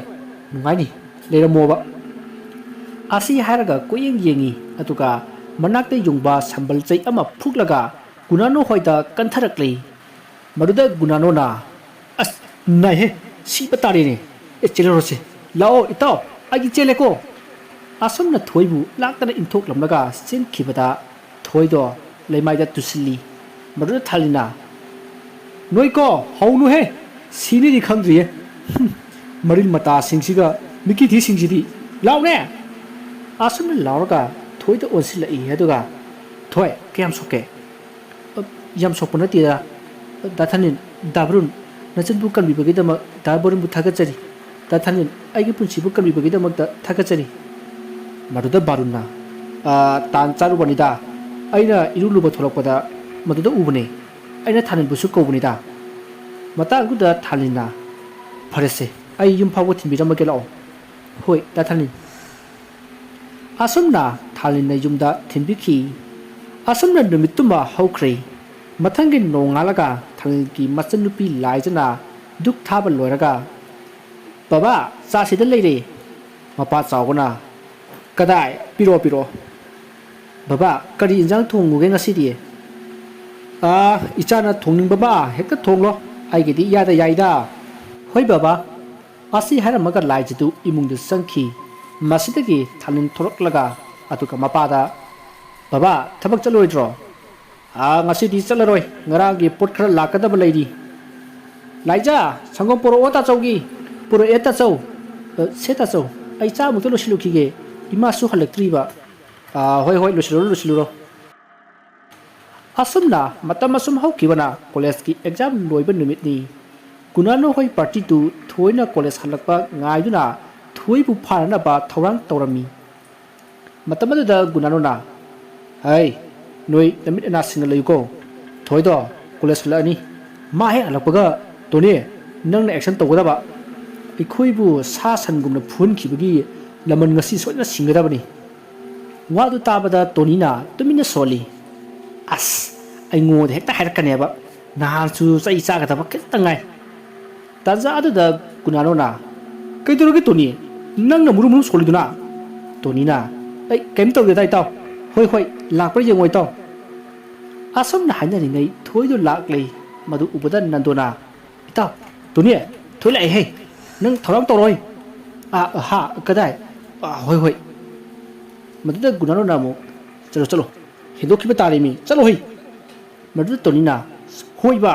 ꯅꯨꯡꯉꯥꯏꯅꯤ, ꯂꯩꯔꯝꯃꯣꯕ"꯫ ꯑꯁꯤ ꯍꯥꯏꯔꯒ ꯀꯣꯏꯌꯦꯡ ꯌꯦꯡꯉꯤ, ꯑꯗꯨꯒ ꯃꯅꯥꯛꯇ ꯌꯨꯡꯕ ꯁꯝꯕꯜ ꯆꯩ ꯑꯃ ꯐꯨꯛꯂꯒ ꯒꯨꯅꯥꯅꯣ ꯍꯣꯏꯗ ꯀꯟꯊꯔꯛꯂꯤ꯫ ꯃꯗꯨꯗ ꯒꯨꯅꯥꯅꯣꯅ, "ꯑꯁ, ꯅꯥꯏꯍꯦ, ꯁꯤꯕ ꯇꯥꯔꯦꯅꯦ꯫ ꯑꯦ, ꯆꯦꯜꯂꯔꯣꯁꯦ꯫ ꯂꯥꯛꯑꯣ ꯏꯇꯥꯎ, ꯑꯩꯗꯤ ꯆꯦꯜꯂꯦꯀꯣ"꯫ ꯑꯁꯨꯝꯅ ꯊꯣꯏꯕꯨ ꯂꯥꯛꯇꯅ ꯏꯟꯊꯣꯛꯂꯝꯂꯒ ꯆꯦꯟꯈꯤꯕꯗ ꯊꯣꯏꯗꯣ ꯂꯩꯃꯥꯏꯗ ꯇꯨꯁꯤꯜꯂꯤ꯫ ꯃꯗꯨꯗ ꯊꯥꯂꯤꯟꯅ, "ꯅꯣꯏꯀꯣ, ꯍꯧꯅꯨꯍꯦ, ꯁꯤꯅꯤꯗꯤ ꯈꯪꯗ꯭ꯔꯤꯌꯦ꯫ ꯍꯨꯝ, ꯃꯔꯤꯜ ꯃꯇꯥꯁꯤꯡꯁꯤꯒ ꯃꯤꯀꯤꯊꯤꯁꯤꯡꯁꯤꯗꯤ꯫ ꯂꯥꯎꯅꯦ!" ꯑꯁꯨꯝꯅ ꯂꯥꯎꯔꯒ ꯊꯣꯏꯗ ꯑꯣꯟꯁꯤꯜꯂꯛꯏ꯫ ꯑꯗꯨꯒ, "ꯊꯣꯏ, ꯀꯌꯥꯝ ꯁꯣꯛꯀꯦ?" "ꯑ, ꯌꯥꯝ ꯁꯣꯛꯄ ꯅꯠꯇꯦꯗ꯫ ꯗꯥ ꯊꯥꯂꯤꯟ, ꯗꯥ ꯕꯔꯨꯟ, ꯅꯆꯟꯕꯨ ꯀꯟꯕꯤꯕꯒꯤꯗꯃꯛ ꯗꯥ ꯕꯔꯨꯟꯕꯨ ꯊꯥꯒꯠꯆꯔꯤ꯫ ꯗꯥ ꯊꯥꯂꯤꯟ, ꯑꯩꯒꯤ ꯄꯨꯟꯁꯤꯕꯨ ꯀꯟꯕꯤꯕꯒꯤꯗꯃꯛꯇ ꯊꯥꯒꯠꯆꯔꯤ"꯫ ꯃꯗꯨꯗ ꯕꯥꯔꯨꯟꯅ, "ꯑ, ꯇꯥꯟ ꯆꯥꯔꯨꯕꯅꯤꯗ꯫ ꯑꯩꯅ ꯏꯔꯨ ꯂꯨꯕ ꯊꯣꯛꯂꯛꯄꯗ ꯃꯗꯨꯗ ꯎꯕꯅꯦ꯫ ꯑꯩꯅ ꯊꯥꯂꯤꯟꯕꯨꯁꯨ ꯀꯧꯕꯅꯤꯗ"꯫ ꯃꯇꯥꯡꯗꯨꯗ ꯊꯥꯂꯤꯟꯅ, "ꯐꯔꯦꯁꯦ, ꯑꯩ ꯌꯨꯝ ꯐꯥꯎꯕ ꯊꯤꯟꯕꯤꯔꯝꯃꯒꯦ, ꯂꯥꯛꯑꯣ"꯫ "ꯍꯣꯏ, ꯗꯥ ꯊꯥꯂꯤꯟ"꯫ ꯑꯁꯨꯝꯅ ꯊꯥꯂꯤꯟꯅ ꯌꯨꯝꯗ ꯊꯤꯟꯕꯤꯈꯤ꯫ ꯑꯁꯨꯝꯅ ꯅꯨꯃꯤꯠꯇꯨꯃ ꯍꯧꯈ꯭ꯔꯦ꯫ ꯃꯊꯪꯒꯤ ꯅꯣꯡꯉꯥꯜꯂꯒ ꯊꯥꯂꯤꯟꯒꯤ ꯃꯆꯟꯅꯨꯄꯤ ꯂꯥꯏꯖꯅ ꯙꯨꯛ ꯊꯥꯕ ꯂꯣꯏꯔꯒ, "ꯕꯕꯥ, ꯆꯥ ꯁꯤꯗ ꯂꯩꯔꯦ"꯫ ꯃꯄꯥ ꯆꯥꯎꯕꯅ, "ꯀꯗꯥꯏ? ꯄꯤꯔꯛꯑꯣ, ꯄꯤꯔꯛꯑꯣ"꯫ "ꯕꯕꯥ, ꯀꯔꯤ ꯏꯟꯖꯥꯡ ꯊꯣꯡꯉꯨꯒꯦ ꯉꯁꯤꯗꯤ?" "ꯑꯥ, ꯏꯆꯥꯅ ꯊꯣꯡꯅꯤꯡꯕ ꯑꯃ ꯍꯦꯛꯇ ꯊꯣꯡꯂꯣ, ꯑꯩꯒꯤꯗꯤ ꯏꯌꯥꯗ ꯌꯥꯏꯗ"꯫ "ꯍꯣꯏ ꯕꯕꯥ"꯫ ꯑꯁꯤ ꯍꯥꯏꯔꯝꯃꯒ ꯂꯥꯏꯖꯗꯨ ꯏꯃꯨꯡꯗ ꯆꯪꯈꯤ꯫ ꯃꯁꯤꯗꯒꯤ ꯊꯥꯂꯤꯟ ꯊꯣꯔꯛꯂꯒ ꯑꯗꯨꯒ ꯃꯄꯥꯗ, "ꯕꯕꯥ, ꯊꯕꯛ ꯆꯠꯂꯣꯏꯗ꯭ꯔꯣ?" "ꯑꯥ, ꯉꯁꯤꯗꯤ ꯆꯠꯂꯔꯣꯏ, ꯉꯔꯥꯡꯒꯤ ꯄꯣꯠ ꯈꯔ ꯂꯥꯛꯀꯗꯕ ꯂꯩꯔꯤ"꯫ "ꯂꯥꯏꯖꯥ, ꯁꯪꯒꯣꯝ ꯄꯨꯔꯛꯑꯣ ꯇꯥꯆꯧꯒꯤ"꯫ "ꯄꯨꯔꯛꯑꯦ ꯇꯥꯆꯧ"꯫ "ꯑ, ꯁꯦ ꯇꯥꯆꯧ, ꯑꯩ ꯆꯥ ꯑꯃꯨꯛꯇ ꯂꯣꯏꯁꯤꯜꯂꯨꯈꯤꯒꯦ, ꯏꯃꯥꯁꯨ ꯍꯜꯂꯛꯇ꯭ꯔꯤꯕ"꯫ "ꯑꯥ, ꯍꯣꯏ, ꯍꯣꯏ, ꯂꯣꯏꯁꯤꯜꯂꯨꯔꯣ, ꯂꯣꯏꯁꯤꯜꯂꯨꯔꯣ"꯫ ꯑꯁꯨꯝꯅ ꯃꯇꯝ ꯑꯁꯨꯝ ꯍꯧꯈꯤꯕꯅ ꯀꯣꯂꯦꯖꯀꯤ ꯑꯦꯛꯖꯥꯝ ꯂꯣꯏꯕ ꯅꯨꯃꯤꯠꯅꯤ꯫ ꯒꯨꯅꯥꯅꯣ ꯍꯣꯏ ꯄꯥꯔꯇꯤꯗꯨ ꯊꯣꯏꯅ ꯀꯣꯂꯦꯖ ꯍꯜꯂꯛꯄ ꯉꯥꯏꯗꯨꯅ ꯊꯣꯏꯕꯨ ꯐꯥꯅꯅꯕ ꯊꯧꯔꯥꯡ ꯇꯧꯔꯝꯃꯤ꯫ ꯃꯇꯝ ꯑꯗꯨꯗ ꯒꯨꯅꯥꯅꯣꯅ, "ꯍꯩ, ꯅꯣꯏ ꯅꯃꯤꯠ ꯅꯅꯥ ꯁꯤꯡꯅ ꯂꯩꯌꯨꯀꯣ꯫ ꯊꯣꯏꯗꯣ ꯀꯣꯂꯦꯖ ꯍꯜꯂꯛꯑꯅꯤ꯫ ꯃꯥ ꯍꯦꯛ ꯍꯜꯂꯛꯄꯒ, ꯇꯣꯅꯤ, ꯅꯪꯅ ꯑꯦꯛꯁꯟ ꯇꯧꯒꯗꯕ꯫ ꯑꯩꯈꯣꯏꯕꯨ ꯁꯥ ꯁꯟꯒꯨꯝꯅ ꯐꯨꯍꯟꯈꯤꯕꯒꯤ ꯂꯃꯟ ꯉꯁꯤ ꯁꯣꯏꯗꯅ ꯁꯤꯡꯒꯗꯕꯅꯤ"꯫ ꯋꯥꯗꯨ ꯇꯥꯕꯗ ꯇꯣꯅꯤꯅ ꯇꯨꯃꯤꯟꯅ ꯁꯣꯜꯂꯤ꯫ "ꯑꯁ, ꯑꯩꯉꯣꯟꯗ ꯍꯦꯛꯇ ꯍꯥꯏꯔꯛꯀꯅꯦꯕ꯫ ꯅꯍꯥꯟꯁꯨ ꯆꯩ ꯆꯥꯒꯗꯕ ꯈꯤꯇꯪ ꯉꯥꯏ꯫ ꯇꯥꯟꯖꯥ ꯑꯗꯨꯗ ꯒꯨꯅꯥꯅꯣꯅ, "ꯀꯩꯗꯧꯔꯒꯦ ꯇꯣꯅꯤ? ꯅꯪꯅ ꯃꯨꯔꯨꯝ ꯃꯨꯔꯨꯝ ꯁꯣꯜꯂꯤꯗꯨꯅ?" ꯇꯣꯅꯤꯅ, "ꯑꯩ ꯀꯩꯝ ꯇꯧꯗꯦꯗ ꯏꯇꯥꯎ꯫ ꯍꯣꯏ, ꯍꯣꯏ, ꯂꯥꯛꯄ꯭ꯔꯥ ꯌꯦꯡꯉꯣ ꯏꯇꯥꯎ"꯫ ꯑꯁꯨꯝꯅ ꯍꯥꯏꯅꯔꯤꯉꯩ ꯊꯣꯏꯗꯣ ꯂꯥꯛꯂꯦ꯫ ꯃꯗꯨ ꯎꯕꯗ ꯅꯟꯗꯣꯅ, "ꯏꯇꯥꯎ, ꯇꯣꯅꯤ, ꯊꯣꯏ ꯂꯥꯛꯑꯦꯍꯦ꯫ ꯅꯪ ꯊꯧꯔꯥꯡ ꯇꯧꯔꯣꯏ?" "ꯑꯥ, ꯍꯥ, ꯀꯗꯥꯏ?" "ꯑꯥ, ꯍꯣꯏ, ꯍꯣꯏ"꯫ ꯃꯗꯨꯗ ꯒꯨꯅꯥꯅꯣꯅ ꯑꯃꯨꯛ, "ꯆꯠꯂꯣ, ꯆꯠꯂꯣ꯫ ꯍꯦꯟꯗꯣꯛꯈꯤꯕ ꯇꯥꯔꯦ ꯃꯤ꯫ ꯆꯠꯂꯣ ꯍꯩ"꯫ ꯃꯗꯨꯗ ꯇꯣꯅꯤꯅ, "ꯍꯣꯏꯕ꯫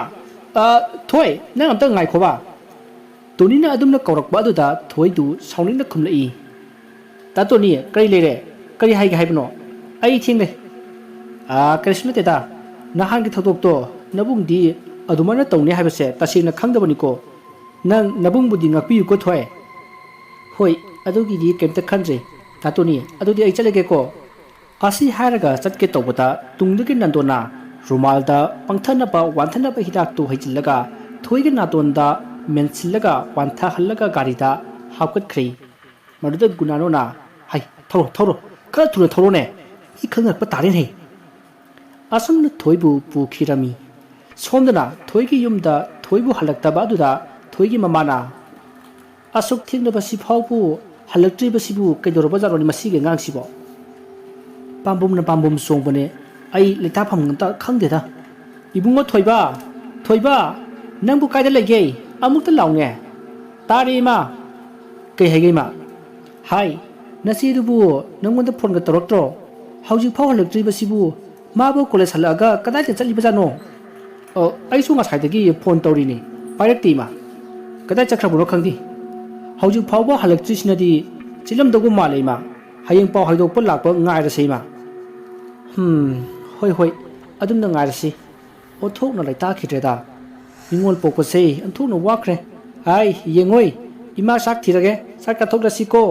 ꯑ, ꯊꯣꯏ, ꯅꯪ ꯑꯝꯇ ꯉꯥꯏꯈꯣꯕ"꯫ ꯇꯣꯅꯤꯅ ꯑꯗꯨꯝꯅ ꯀꯧꯔꯛꯄ ꯑꯗꯨꯗ ꯊꯣꯏꯗꯨ ꯁꯥꯎꯅꯤꯡꯅ ꯈꯨꯝꯂꯛꯏ, "ꯇꯥ ꯇꯣꯅꯤ, ꯀꯔꯤ ꯂꯩꯔꯦ? ꯀꯔꯤ ꯍꯥꯏꯒꯦ ꯍꯥꯏꯕꯅꯣ? ꯑꯩ ꯊꯦꯡꯂꯦ"꯫ "ꯑ, ꯀꯔꯤꯁꯨ ꯅꯠꯇꯦꯗ꯫ ꯅꯍꯥꯟꯒꯤ ꯊꯧꯗꯣꯛꯇꯣ ꯅꯕꯨꯡꯗꯤ ꯑꯗꯨꯃꯥꯏꯅ ꯇꯧꯅꯤ ꯍꯥꯏꯕꯁꯦ ꯇꯁꯦꯡꯅ ꯈꯪꯗꯕꯅꯤꯀꯣ꯫ ꯅꯪ ꯅꯕꯨꯡꯕꯨꯗꯤ ꯉꯥꯛꯄꯤꯌꯨꯀꯣ ꯊꯣꯏ"꯫ "ꯍꯣꯏ, ꯑꯗꯨꯒꯤꯗꯤ ꯀꯩꯝꯇ ꯈꯟꯗ꯭ꯔꯦ꯫ ꯇꯥ ꯇꯣꯅꯤ, ꯑꯗꯨꯗꯤ ꯑꯩ ꯆꯠꯂꯒꯦꯀꯣ"꯫ ꯑꯁꯤ ꯍꯥꯏꯔꯒ ꯆꯠꯀꯦ ꯇꯧꯕꯗ ꯇꯨꯡꯗꯒꯤ ꯅꯟꯗꯣꯅ ꯔꯨꯃꯥꯜꯗ ꯄꯪꯊꯅꯕ ꯋꯥꯟꯊꯅꯕ ꯍꯤꯗꯥꯛꯇꯨ ꯍꯩꯖꯤꯜꯂꯒ ꯊꯣꯏꯒꯤ ꯅꯥꯇꯣꯟꯗ ꯃꯦꯟꯁꯤꯜꯂꯒ ꯋꯥꯟꯊꯍꯜꯂꯒ ꯒꯥꯔꯤꯗ ꯍꯥꯞꯀꯠꯈ꯭ꯔꯦ꯫ ꯃꯗꯨꯗ ꯒꯨꯅꯥꯅꯣꯅ, "ꯍꯩ, ꯊꯧꯔꯣ, ꯊꯧꯔꯣ, ꯈꯔ ꯊꯨꯅ ꯊꯧꯔꯣꯅꯦ꯫ ꯃꯤ ꯈꯪꯅꯔꯛꯄ ꯇꯥꯔꯦꯅꯦ"꯫ ꯑꯁꯨꯝꯅ ꯊꯣꯏꯕꯨ ꯄꯨꯈꯤꯔꯝꯃꯤ꯫ ꯁꯣꯝꯗꯅ ꯊꯣꯏꯒꯤ ꯌꯨꯝꯗ ꯊꯣꯏꯕꯨ ꯍꯜꯂꯛꯇꯕ ꯑꯗꯨꯗ ꯊꯣꯏꯒꯤ ꯃꯃꯥꯅ, "ꯑꯁꯨꯛ ꯊꯦꯡꯂꯕꯁꯤ ꯐꯥꯎꯕꯨ ꯍꯜꯂꯛꯇ꯭ꯔꯤꯕꯁꯤꯕꯨ ꯀꯩꯗꯧꯔꯕꯖꯥꯠꯅꯣꯅꯦ ꯃꯁꯤꯒꯤ ꯑꯉꯥꯡꯁꯤꯕꯣ? ꯄꯥꯝꯕꯣꯝꯅ ꯄꯥꯝꯕꯣꯝ ꯆꯣꯡꯕꯅꯦ, ꯑꯩ ꯂꯩꯇꯥꯐꯝ ꯑꯝꯇ ꯈꯪꯗꯦꯗ꯫ ꯏꯕꯨꯡꯉꯣ ꯊꯣꯏꯕ, ꯊꯣꯏꯕ, ꯅꯪꯕꯨ ꯀꯥꯏꯗ ꯂꯩꯒꯦ? ꯑꯃꯨꯛꯇ ꯂꯥꯎꯅꯦ"꯫ "ꯇꯥꯔꯦ ꯏꯃꯥ"꯫ "ꯀꯩ ꯍꯥꯏꯒꯦ ꯏꯃꯥ?" "ꯍꯥꯏ, ꯅꯆꯦꯗꯨꯕꯨ ꯅꯪꯉꯣꯟꯗ ꯐꯣꯟꯒ ꯇꯧꯔꯛꯇ꯭ꯔꯣ? ꯍꯧꯖꯤꯛ ꯐꯥꯎ ꯍꯜꯂꯛꯇ꯭ꯔꯤꯕꯁꯤꯕꯨ? ꯃꯥꯕꯨ ꯀꯣꯂꯦꯖ ꯍꯜꯂꯛꯑꯒ ꯀꯗꯥꯏꯗ ꯆꯠꯂꯤꯕꯖꯥꯠꯅꯣ?" "ꯑꯣ, ꯑꯩꯁꯨ ꯉꯁꯥꯏꯗꯒꯤ ꯐꯣꯟ ꯇꯧꯔꯤꯅꯤ, ꯄꯥꯏꯔꯛꯇꯦ ꯏꯃꯥ꯫ ꯀꯗꯥꯏ ꯆꯠꯈ꯭ꯔꯕꯅꯣ ꯈꯪꯗꯦ꯫ ꯍꯧꯖꯤꯛ ꯐꯥꯎꯕ ꯍꯜꯂꯛꯇ꯭ꯔꯤꯁꯤꯅꯗꯤ ꯆꯦꯜꯂꯝꯗꯧꯕ ꯃꯥꯜꯂꯦ ꯏꯃꯥ꯫ ꯍꯌꯦꯡ ꯄꯥꯎ ꯍꯥꯏꯗꯣꯛꯄ ꯂꯥꯛꯄ ꯉꯥꯏꯔꯁꯦ ꯏꯃꯥ"꯫ "ꯍꯝ, ꯍꯣꯏ, ꯍꯣꯏ, ꯑꯗꯨꯝꯅ ꯉꯥꯏꯔꯁꯤ"꯫ ꯑꯣꯟꯊꯣꯛꯅ ꯂꯩꯇꯥꯈꯤꯗ꯭ꯔꯦꯗ꯫ ꯅꯤꯉꯣꯜ ꯄꯣꯛꯄꯁꯦ ꯑꯣꯟꯊꯣꯛꯅ ꯋꯥꯈ꯭ꯔꯦ꯫ "ꯍꯥꯏ, ꯌꯦꯡꯉꯣꯏ, ꯏꯃꯥ ꯆꯥꯛ ꯊꯤꯔꯒꯦ, ꯆꯥꯛ ꯆꯥꯊꯣꯛꯂꯁꯤꯀꯣ"꯫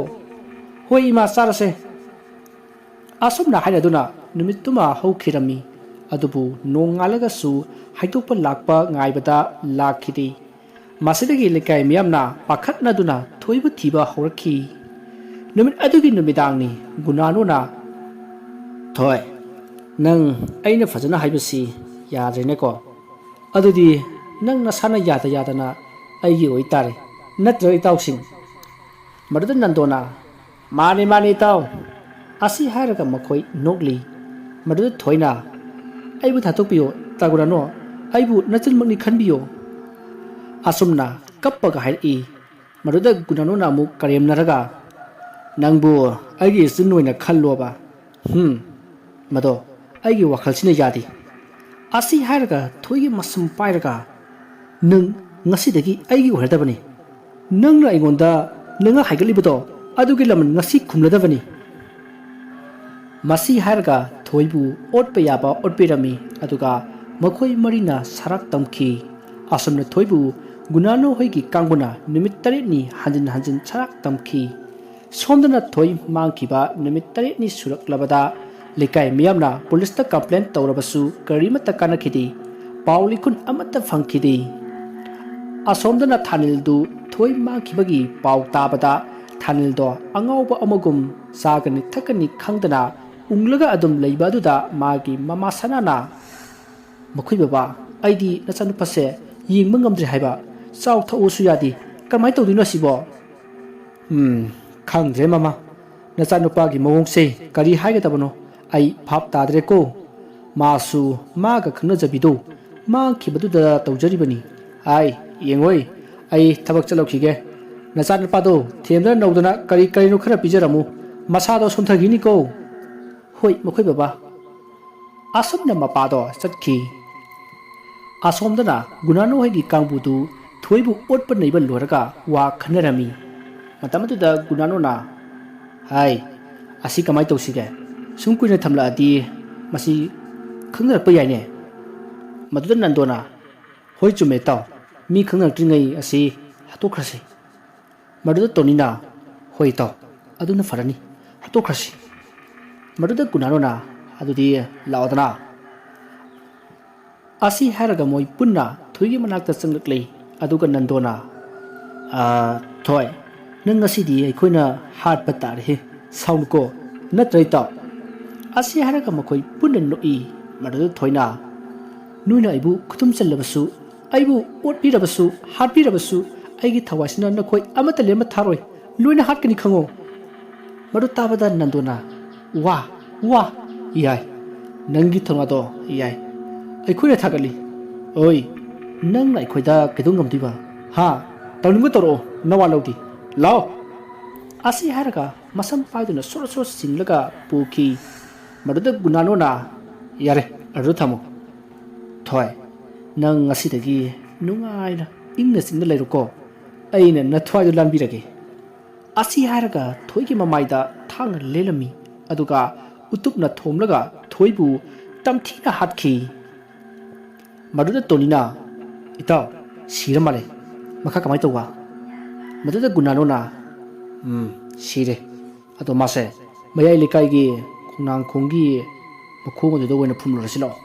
"ꯍꯣꯏ ꯏꯃꯥ, ꯆꯥꯔꯁꯦ"꯫ ꯑꯁꯨꯝꯅ ꯍꯥꯏꯅꯗꯨꯅ ꯅꯨꯃꯤꯠꯇꯨꯃ ꯍꯧꯈꯤꯔꯝꯃꯤ꯫ ꯑꯗꯨꯕꯨ ꯅꯣꯡꯉꯥꯜꯂꯒꯁꯨ ꯍꯥꯏꯗꯣꯛꯄ ꯂꯥꯛꯄ ꯉꯥꯏꯕꯗ ꯂꯥꯛꯈꯤꯗꯦ꯫ ꯃꯁꯤꯗꯒꯤ ꯂꯩꯀꯥꯏ ꯃꯤꯌꯥꯝꯅ ꯄꯥꯈꯠꯅꯗꯨꯅ ꯊꯣꯏꯕ ꯊꯤꯕ ꯍꯧꯔꯛꯈꯤ꯫ ꯅꯨꯃꯤꯠ ꯑꯗꯨꯒꯤ ꯅꯨꯃꯤꯗꯥꯡꯅꯤ꯫ ꯒꯨꯅꯥꯅꯨꯅ, "ꯊꯣꯏ, ꯅꯪ ꯑꯩꯅ ꯐꯖꯅ ꯍꯥꯏꯕꯁꯤ ꯌꯥꯗ꯭ꯔꯦꯅꯦꯀꯣ꯫ ꯑꯗꯨꯗꯤ ꯅꯪ ꯅꯁꯥꯅ ꯌꯥꯗ ꯌꯥꯗꯅ ꯑꯩꯒꯤ ꯑꯣꯏꯇꯥꯔꯦ, ꯅꯠꯇ꯭ꯔ ꯏꯇꯥꯎꯁꯤꯡ? ꯃꯗꯨꯗ ꯅꯟꯗꯣꯅ, "ꯃꯥꯅꯦ, ꯃꯥꯅꯦ ꯏꯇꯥꯎ, ꯑꯁꯤ ꯍꯥꯏꯔꯒ ꯃꯈꯣꯏ ꯅꯣꯛꯂꯤ꯫ ꯃꯗꯨꯗ ꯊꯣꯏꯅ, "ꯑꯩꯕꯨ ꯊꯥꯗꯣꯛꯄꯤꯌꯣ, ꯇꯥꯒꯨꯔꯥꯅꯣ, ꯑꯩꯕꯨ ꯅꯆꯟꯃꯛꯅꯤ ꯈꯟꯕꯤꯌꯣ"꯫ ꯑꯁꯨꯝꯅ ꯀꯞꯄꯒ ꯍꯥꯏꯔꯛꯏ꯫ ꯃꯗꯨꯗ ꯒꯨꯅꯥꯅꯣꯅ ꯑꯃꯨꯛ ꯀꯔꯦꯝꯅꯔꯒ, "ꯅꯪꯕꯨ ꯑꯩꯒꯤ ꯏꯆꯟ ꯑꯣꯏꯅ ꯈꯜꯂꯣꯕ? ꯍꯨꯝ, ꯃꯗꯣ ꯑꯩꯒꯤ ꯋꯥꯈꯜꯁꯤꯅ ꯌꯥꯗꯦ꯫ ꯑꯁꯤ ꯍꯥꯏꯔꯒ ꯊꯣꯏꯒꯤ ꯃꯁꯝ ꯄꯥꯏꯔꯒ, ꯅꯪ ꯉꯁꯤꯗꯒꯤ ꯑꯩꯒꯤ ꯑꯣꯏꯔꯗꯕꯅꯤ꯫ ꯅꯪꯅ ꯑꯩꯉꯣꯟꯗ ꯅꯉꯥ ꯍꯥꯏꯒꯠꯂꯤꯕꯗꯣ ꯑꯗꯨꯒꯤ ꯂꯃꯟ ꯉꯁꯤ ꯈꯨꯝꯂꯗꯕꯅꯤ"꯫ ꯃꯁꯤ ꯍꯥꯏꯔꯒ ꯊꯣꯏꯕꯨ ꯑꯣꯠꯄ ꯌꯥꯕ ꯑꯣꯠꯄꯤꯔꯝꯃꯤ, ꯑꯗꯨꯒ ꯃꯈꯣꯏ ꯃꯔꯤꯅ ꯁꯔꯥꯛ ꯇꯝꯈꯤ꯫ ꯑꯁꯨꯝꯅ ꯊꯣꯏꯕꯨ ꯒꯨꯅꯥꯅꯣ ꯍꯣꯏꯒꯤ ꯀꯥꯡꯕꯨꯅ ꯅꯨꯃꯤꯠ ꯇꯔꯦꯠꯅꯤ ꯍꯟꯖꯤꯟ ꯍꯟꯖꯤꯟ ꯁꯔꯥꯛ ꯇꯝꯈꯤ꯫ ꯁꯣꯝꯗꯅ ꯊꯣꯏ ꯃꯥꯡꯈꯤꯕ ꯅꯨꯃꯤꯠ ꯇꯔꯦꯠꯅꯤ ꯁꯨꯔꯛꯂꯕꯗ ꯂꯩꯀꯥꯏ ꯃꯤꯌꯥꯝꯅ ꯄꯨꯂꯤꯁꯇ ꯀꯝꯄ꯭ꯂꯦꯟ ꯇꯧꯔꯕꯁꯨ ꯀꯔꯤꯃꯠꯇ ꯀꯥꯟꯅꯈꯤꯗꯦ꯫ ꯄꯥꯎ ꯂꯤꯈꯨꯟ ꯑꯃꯠꯇ ꯐꯪꯈꯤꯗꯦ꯫ ꯑꯁꯣꯝꯗꯅ ꯊꯥꯅꯤꯜꯗꯨ ꯊꯣꯏ ꯃꯥꯡꯈꯤꯕꯒꯤ ꯄꯥꯎ ꯇꯥꯕꯗ ꯊꯥꯅꯤꯜꯗꯣ ꯑꯉꯥꯎꯕ ꯑꯃꯒꯨꯝ ꯆꯥꯒꯅꯤ ꯊꯛꯀꯅꯤ ꯈꯪꯗꯅ ꯎꯪꯂꯒ ꯑꯗꯨꯝ ꯂꯩꯕ ꯑꯗꯨꯗ ꯃꯥꯒꯤ ꯃꯃꯥ ꯁꯅꯥꯅ, "ꯃꯈꯣꯏ ꯕꯕꯥ, ꯑꯩꯗꯤ ꯅꯆꯥꯅꯨꯄꯥꯁꯦ ꯌꯦꯡꯕ ꯉꯝꯗ꯭ꯔꯦ ꯍꯥꯏꯕ꯫ ꯆꯥꯎ ꯊꯛꯎꯁꯨ ꯌꯥꯗꯦ꯫ ꯀꯔꯝꯍꯥꯏꯅ ꯇꯧꯗꯣꯏꯅꯣ ꯑꯁꯤꯕꯣ?" "ꯎꯝ, ꯈꯪꯗ꯭ꯔꯦ ꯃꯃꯥ꯫ ꯅꯆꯥꯅꯨꯄꯥꯒꯤ ꯃꯑꯣꯡꯁꯦ ꯀꯔꯤ ꯍꯥꯏꯒꯗꯕꯅꯣ ꯑꯩ ꯚꯥꯞ ꯇꯥꯗ꯭ꯔꯦꯀꯣ꯫ ꯃꯥꯁꯨ ꯃꯥꯒ ꯈꯪꯅꯖꯕꯤꯗꯣ ꯃꯥꯡꯈꯤꯕꯗꯨꯗ ꯇꯧꯖꯔꯤꯕꯅꯤ꯫ ꯑꯥꯏ, ꯌꯦꯡꯉꯣꯏ, ꯑꯩ ꯊꯕꯛ ꯆꯠꯂꯨꯈꯤꯒꯦ꯫ ꯅꯆꯥꯅꯨꯄꯥꯗꯣ ꯊꯦꯝꯗꯅ ꯅꯧꯗꯅ ꯀꯔꯤ ꯀꯔꯤꯅꯣ ꯈꯔ ꯄꯤꯖꯔꯝꯃꯨ꯫ ꯃꯁꯥꯗꯣ ꯁꯣꯟꯊꯈꯤꯅꯤꯀꯣ꯫" "ꯍꯣꯏ, ꯃꯈꯣꯏ ꯕꯕꯥ꯫" ꯑꯁꯨꯝꯅ ꯃꯄꯥꯗꯣ ꯆꯠꯈꯤ꯫ ꯑꯁꯣꯝꯗꯅ ꯒꯨꯅꯥꯅꯣ ꯍꯣꯏꯒꯤ ꯀꯥꯡꯕꯨꯗꯨ ꯊꯣꯏꯕꯨ ꯑꯣꯠꯄ ꯅꯩꯕ ꯂꯣꯏꯔꯒ ꯋꯥ ꯈꯟꯅꯔꯝꯃꯤ꯫ ꯃꯇꯝ ꯑꯗꯨꯗ ꯒꯨꯅꯥꯅꯣꯅ, "ꯍꯥꯏ, ꯑꯁꯤ ꯀꯃꯥꯏꯅ ꯇꯧꯁꯤꯒꯦ? ꯁꯨꯝ ꯀꯨꯏꯅ ꯊꯝꯂꯛꯑꯗꯤ ꯃꯁꯤ ꯈꯪꯅꯔꯛꯄ ꯌꯥꯏꯅꯦ꯫" ꯃꯗꯨꯗ ꯅꯟꯗꯣꯅ, "ꯍꯣꯏ, ꯆꯨꯝꯃꯦ ꯏꯇꯥꯎ, ꯃꯤ ꯈꯪꯅꯔꯛꯇ꯭ꯔꯤꯉꯩ ꯑꯁꯤ ꯍꯥꯠꯇꯣꯛꯈ꯭ꯔꯁꯤ꯫" ꯃꯗꯨꯗ ꯇꯣꯅꯤꯅ, "ꯍꯣꯏ ꯏꯇꯥꯎ, ꯑꯗꯨꯅ ꯐꯔꯅꯤ, ꯍꯥꯠꯇꯣꯛꯈ꯭ꯔꯁꯤ꯫" ꯃꯗꯨꯗ ꯒꯨꯅꯥꯅꯣꯅ, "ꯑꯗꯨꯗꯤ ꯂꯥꯛꯑꯣꯗꯅ꯫" ꯑꯁꯤ ꯍꯥꯏꯔꯒ ꯃꯣꯏ ꯄꯨꯟꯅ ꯊꯣꯏꯒꯤ ꯃꯅꯥꯛꯇ ꯆꯪꯂꯛꯂꯦ꯫ ꯑꯗꯨꯒ ꯅꯟꯗꯣꯅ, "ꯑꯥ, ꯊꯣꯏ, ꯅꯪ ꯉꯁꯤꯗꯤ ꯑꯩꯈꯣꯏꯅ ꯍꯥꯠꯄ ꯇꯥꯔꯦꯍꯦ, ꯁꯥꯎꯅꯨꯀꯣ, ꯅꯠꯇ꯭ꯔ ꯏꯇꯥꯎ?" ꯑꯁꯤ ꯍꯥꯏꯔꯒ ꯃꯈꯣꯏ ꯄꯨꯟꯅ ꯅꯣꯛꯏ꯫ ꯃꯗꯨꯗ ꯊꯣꯏꯅ, ꯅꯣꯏꯅ ꯑꯩꯕꯨ ꯈꯨꯇꯨꯝ ꯆꯜꯂꯕꯁꯨ, ꯑꯩꯕꯨ ꯑꯣꯠꯄꯤꯔꯕꯁꯨ, ꯍꯥꯠꯄꯤꯔꯕꯁꯨ, ꯑꯩꯒꯤ ꯊꯋꯥꯏꯁꯤꯅ ꯅꯈꯣꯏ ꯑꯃꯠꯇ ꯂꯦꯝꯕ ꯊꯥꯔꯣꯏ꯫ ꯂꯣꯏꯅ ꯍꯥꯠꯀꯅꯤ ꯈꯪꯉꯣ꯫ ꯃꯗꯨ ꯇꯥꯕꯗ ꯅꯟꯗꯣꯅ, "ꯋꯥ, ꯋꯥ, ꯌꯥꯏ꯫ ꯅꯪꯒꯤ ꯊꯧꯅꯥꯗꯣ ꯌꯥꯏ꯫ ꯑꯩꯈꯣꯏꯅ ꯊꯥꯒꯠꯂꯤ꯫ ꯑꯣꯏ, ꯅꯪꯅ ꯑꯩꯈꯣꯏꯗ ꯀꯩꯗꯧ ꯉꯝꯗꯣꯏꯕ? ꯍꯥ? ꯇꯧꯅꯤꯡꯕ ꯇꯧꯔꯛꯑꯣ, ꯅꯋꯥ ꯂꯧꯗꯦ꯫ ꯂꯥꯛꯑꯣ!" ꯑꯁꯤ ꯍꯥꯏꯔꯒ ꯃꯁꯝ ꯄꯥꯏꯗꯨꯅ ꯁꯣꯔ ꯁꯣꯔ ꯆꯤꯡꯂꯒ ꯄꯨꯈꯤ꯫ ꯃꯗꯨꯗ ꯒꯨꯅꯥꯅꯣꯅ, "ꯌꯥꯔꯦ, ꯑꯗꯨꯗ ꯊꯝꯃꯣ꯫ ꯊꯣꯏ, ꯅꯪ ꯉꯁꯤꯗꯒꯤ ꯅꯨꯡꯉꯥꯏꯅ ꯏꯪꯅ ꯆꯤꯛꯅ ꯂꯩꯔꯣꯀꯣ꯫ ꯑꯩꯅ ꯅꯊ꯭ꯋꯥꯏꯗꯣ ꯂꯥꯟꯕꯤꯔꯒꯦ꯫" ꯑꯁꯤ ꯍꯥꯏꯔꯒ ꯊꯣꯏꯒꯤ ꯃꯃꯥꯏꯗ ꯊꯥꯡꯅ ꯂꯦꯜꯂꯝꯃꯤ, ꯑꯗꯨꯒ ꯎꯇꯨꯞꯅ ꯊꯣꯝꯂꯒ ꯊꯣꯏꯕꯨ ꯇꯝꯊꯤꯅ ꯍꯥꯠꯈꯤ꯫ ꯃꯗꯨꯗ ꯇꯣꯅꯤꯅ, "ꯏꯇꯥꯎ, ꯁꯤꯔ ꯃꯥꯜꯂꯦ꯫ ꯃꯈꯥ ꯀꯃꯥꯏ ꯇꯧꯕ?" ꯃꯗꯨꯗ ꯒꯨꯅꯥꯅꯣꯅ, "ꯎꯝ, ꯁꯤꯔꯦ꯫ ꯑꯗꯣ ꯃꯥꯁꯦ ꯃꯌꯥꯏ ꯂꯩꯀꯥꯏꯒꯤ ꯈꯣꯡꯅꯥꯡꯈꯣꯡꯒꯤ ꯃꯈꯣꯡ ꯑꯗꯨꯗ ꯑꯣꯏꯅ ꯐꯨꯝꯂꯨꯔꯁꯤ ꯂꯥꯛꯑꯣ꯫"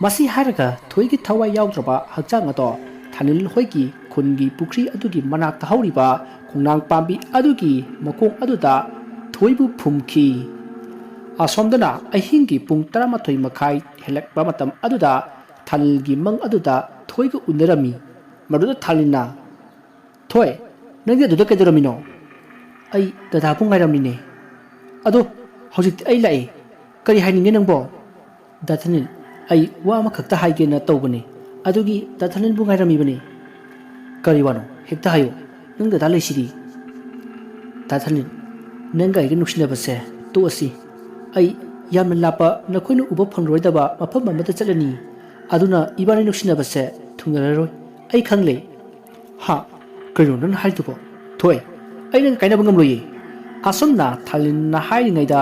ꯃꯁꯤ ꯍꯥꯏꯔꯒ ꯊꯣꯏꯒꯤ ꯊꯋꯥꯏ ꯌꯥꯎꯗ꯭ꯔꯕ ꯍꯛꯆꯥꯡ ꯑꯗꯣ ꯊꯥꯅꯤꯜ ꯍꯣꯏꯒꯤ ꯈꯨꯟꯒꯤ ꯄꯨꯈ꯭ꯔꯤ ꯑꯗꯨꯒꯤ ꯃꯅꯥꯛꯇ ꯍꯧꯔꯤꯕ ꯈꯣꯡꯅꯥꯡ ꯄꯥꯝꯕꯤ ꯑꯗꯨꯒꯤ ꯃꯈꯣꯡ ꯑꯗꯨꯗ ꯊꯣꯏꯕꯨ ꯐꯨꯝꯈꯤ꯫ ꯑꯁꯣꯝꯗꯅ ꯑꯍꯤꯡꯒꯤ ꯄꯨꯡ ꯇꯔꯥꯃꯥꯊꯣꯏ ꯃꯈꯥꯏ ꯍꯦꯜꯂꯛꯄ ꯃꯇꯝ ꯑꯗꯨꯗ ꯊꯥꯅꯤꯜꯒꯤ ꯃꯪ ꯑꯗꯨꯗ ꯊꯣꯏꯒ ꯎꯅꯔꯝꯃꯤ꯫ ꯃꯗꯨꯗ ꯊꯥꯅꯤꯜꯅ, "ꯊꯣꯏ, ꯅꯪꯗꯤ ꯑꯗꯨꯗ ꯀꯩꯗꯧꯔꯝꯃꯤꯅꯣ?" "ꯑꯩ ꯗꯗꯥꯕꯨ ꯉꯥꯏꯔꯝꯃꯤꯅꯦ꯫" "ꯑꯗꯣ ꯍꯧꯖꯤꯛꯇꯤ ꯑꯩ ꯂꯥꯛꯑꯦ꯫ ꯀꯔꯤ ꯍꯥꯏꯅꯤꯡꯉꯦ ꯅꯪꯕꯣ?" "ꯗꯥ ꯊꯥꯅꯤꯜ, ꯑꯩ ꯋꯥ ꯑꯃꯈꯛꯇ ꯍꯥꯏꯒꯦꯅ ꯇꯧꯕꯅꯦ꯫ ꯑꯗꯨꯒꯤ ꯗꯥ ꯊꯥꯅꯤꯜꯕꯨ ꯉꯥꯏꯔꯝꯃꯤꯕꯅꯦ꯫" "ꯀꯔꯤ ꯋꯥꯅꯣ? ꯍꯦꯛꯇ ꯍꯥꯏꯌꯨ꯫ ꯅꯪ ꯗꯗꯥ ꯂꯩꯁꯤꯗꯤ꯫" "ꯗꯥ ꯊꯥꯅꯤꯜ, ꯅꯪꯒ ꯑꯩꯒ ꯅꯨꯡꯁꯤꯅꯕꯁꯦ ꯇꯣꯛꯑꯁꯤ꯫ ꯑꯩ ꯌꯥꯝꯅ ꯂꯥꯞꯄ, ꯅꯈꯣꯏꯅ ꯎꯕ ꯐꯪꯂꯔꯣꯏꯗꯕ ꯃꯐꯝ ꯑꯃꯗ ꯆꯠꯂꯅꯤ꯫ ꯑꯗꯨꯅ ꯏꯕꯥꯅꯤ ꯅꯨꯡꯁꯤꯅꯕꯁꯦ ꯊꯨꯡꯅꯔꯔꯣꯏ꯫ ꯑꯩ ꯈꯪꯂꯦ꯫" "ꯍꯥ? ꯀꯩꯅꯣ ꯅꯪꯅ ꯍꯥꯏꯔꯤꯗꯨꯕꯣ? ꯊꯣꯏ, ꯑꯩ ꯅꯪꯒ ꯀꯥꯏꯅꯕ ꯉꯝꯂꯣꯏꯌꯦ꯫" ꯑꯁꯨꯝꯅ ꯊꯥꯅꯤꯜꯅ ꯍꯥꯏꯔꯤꯉꯩꯗ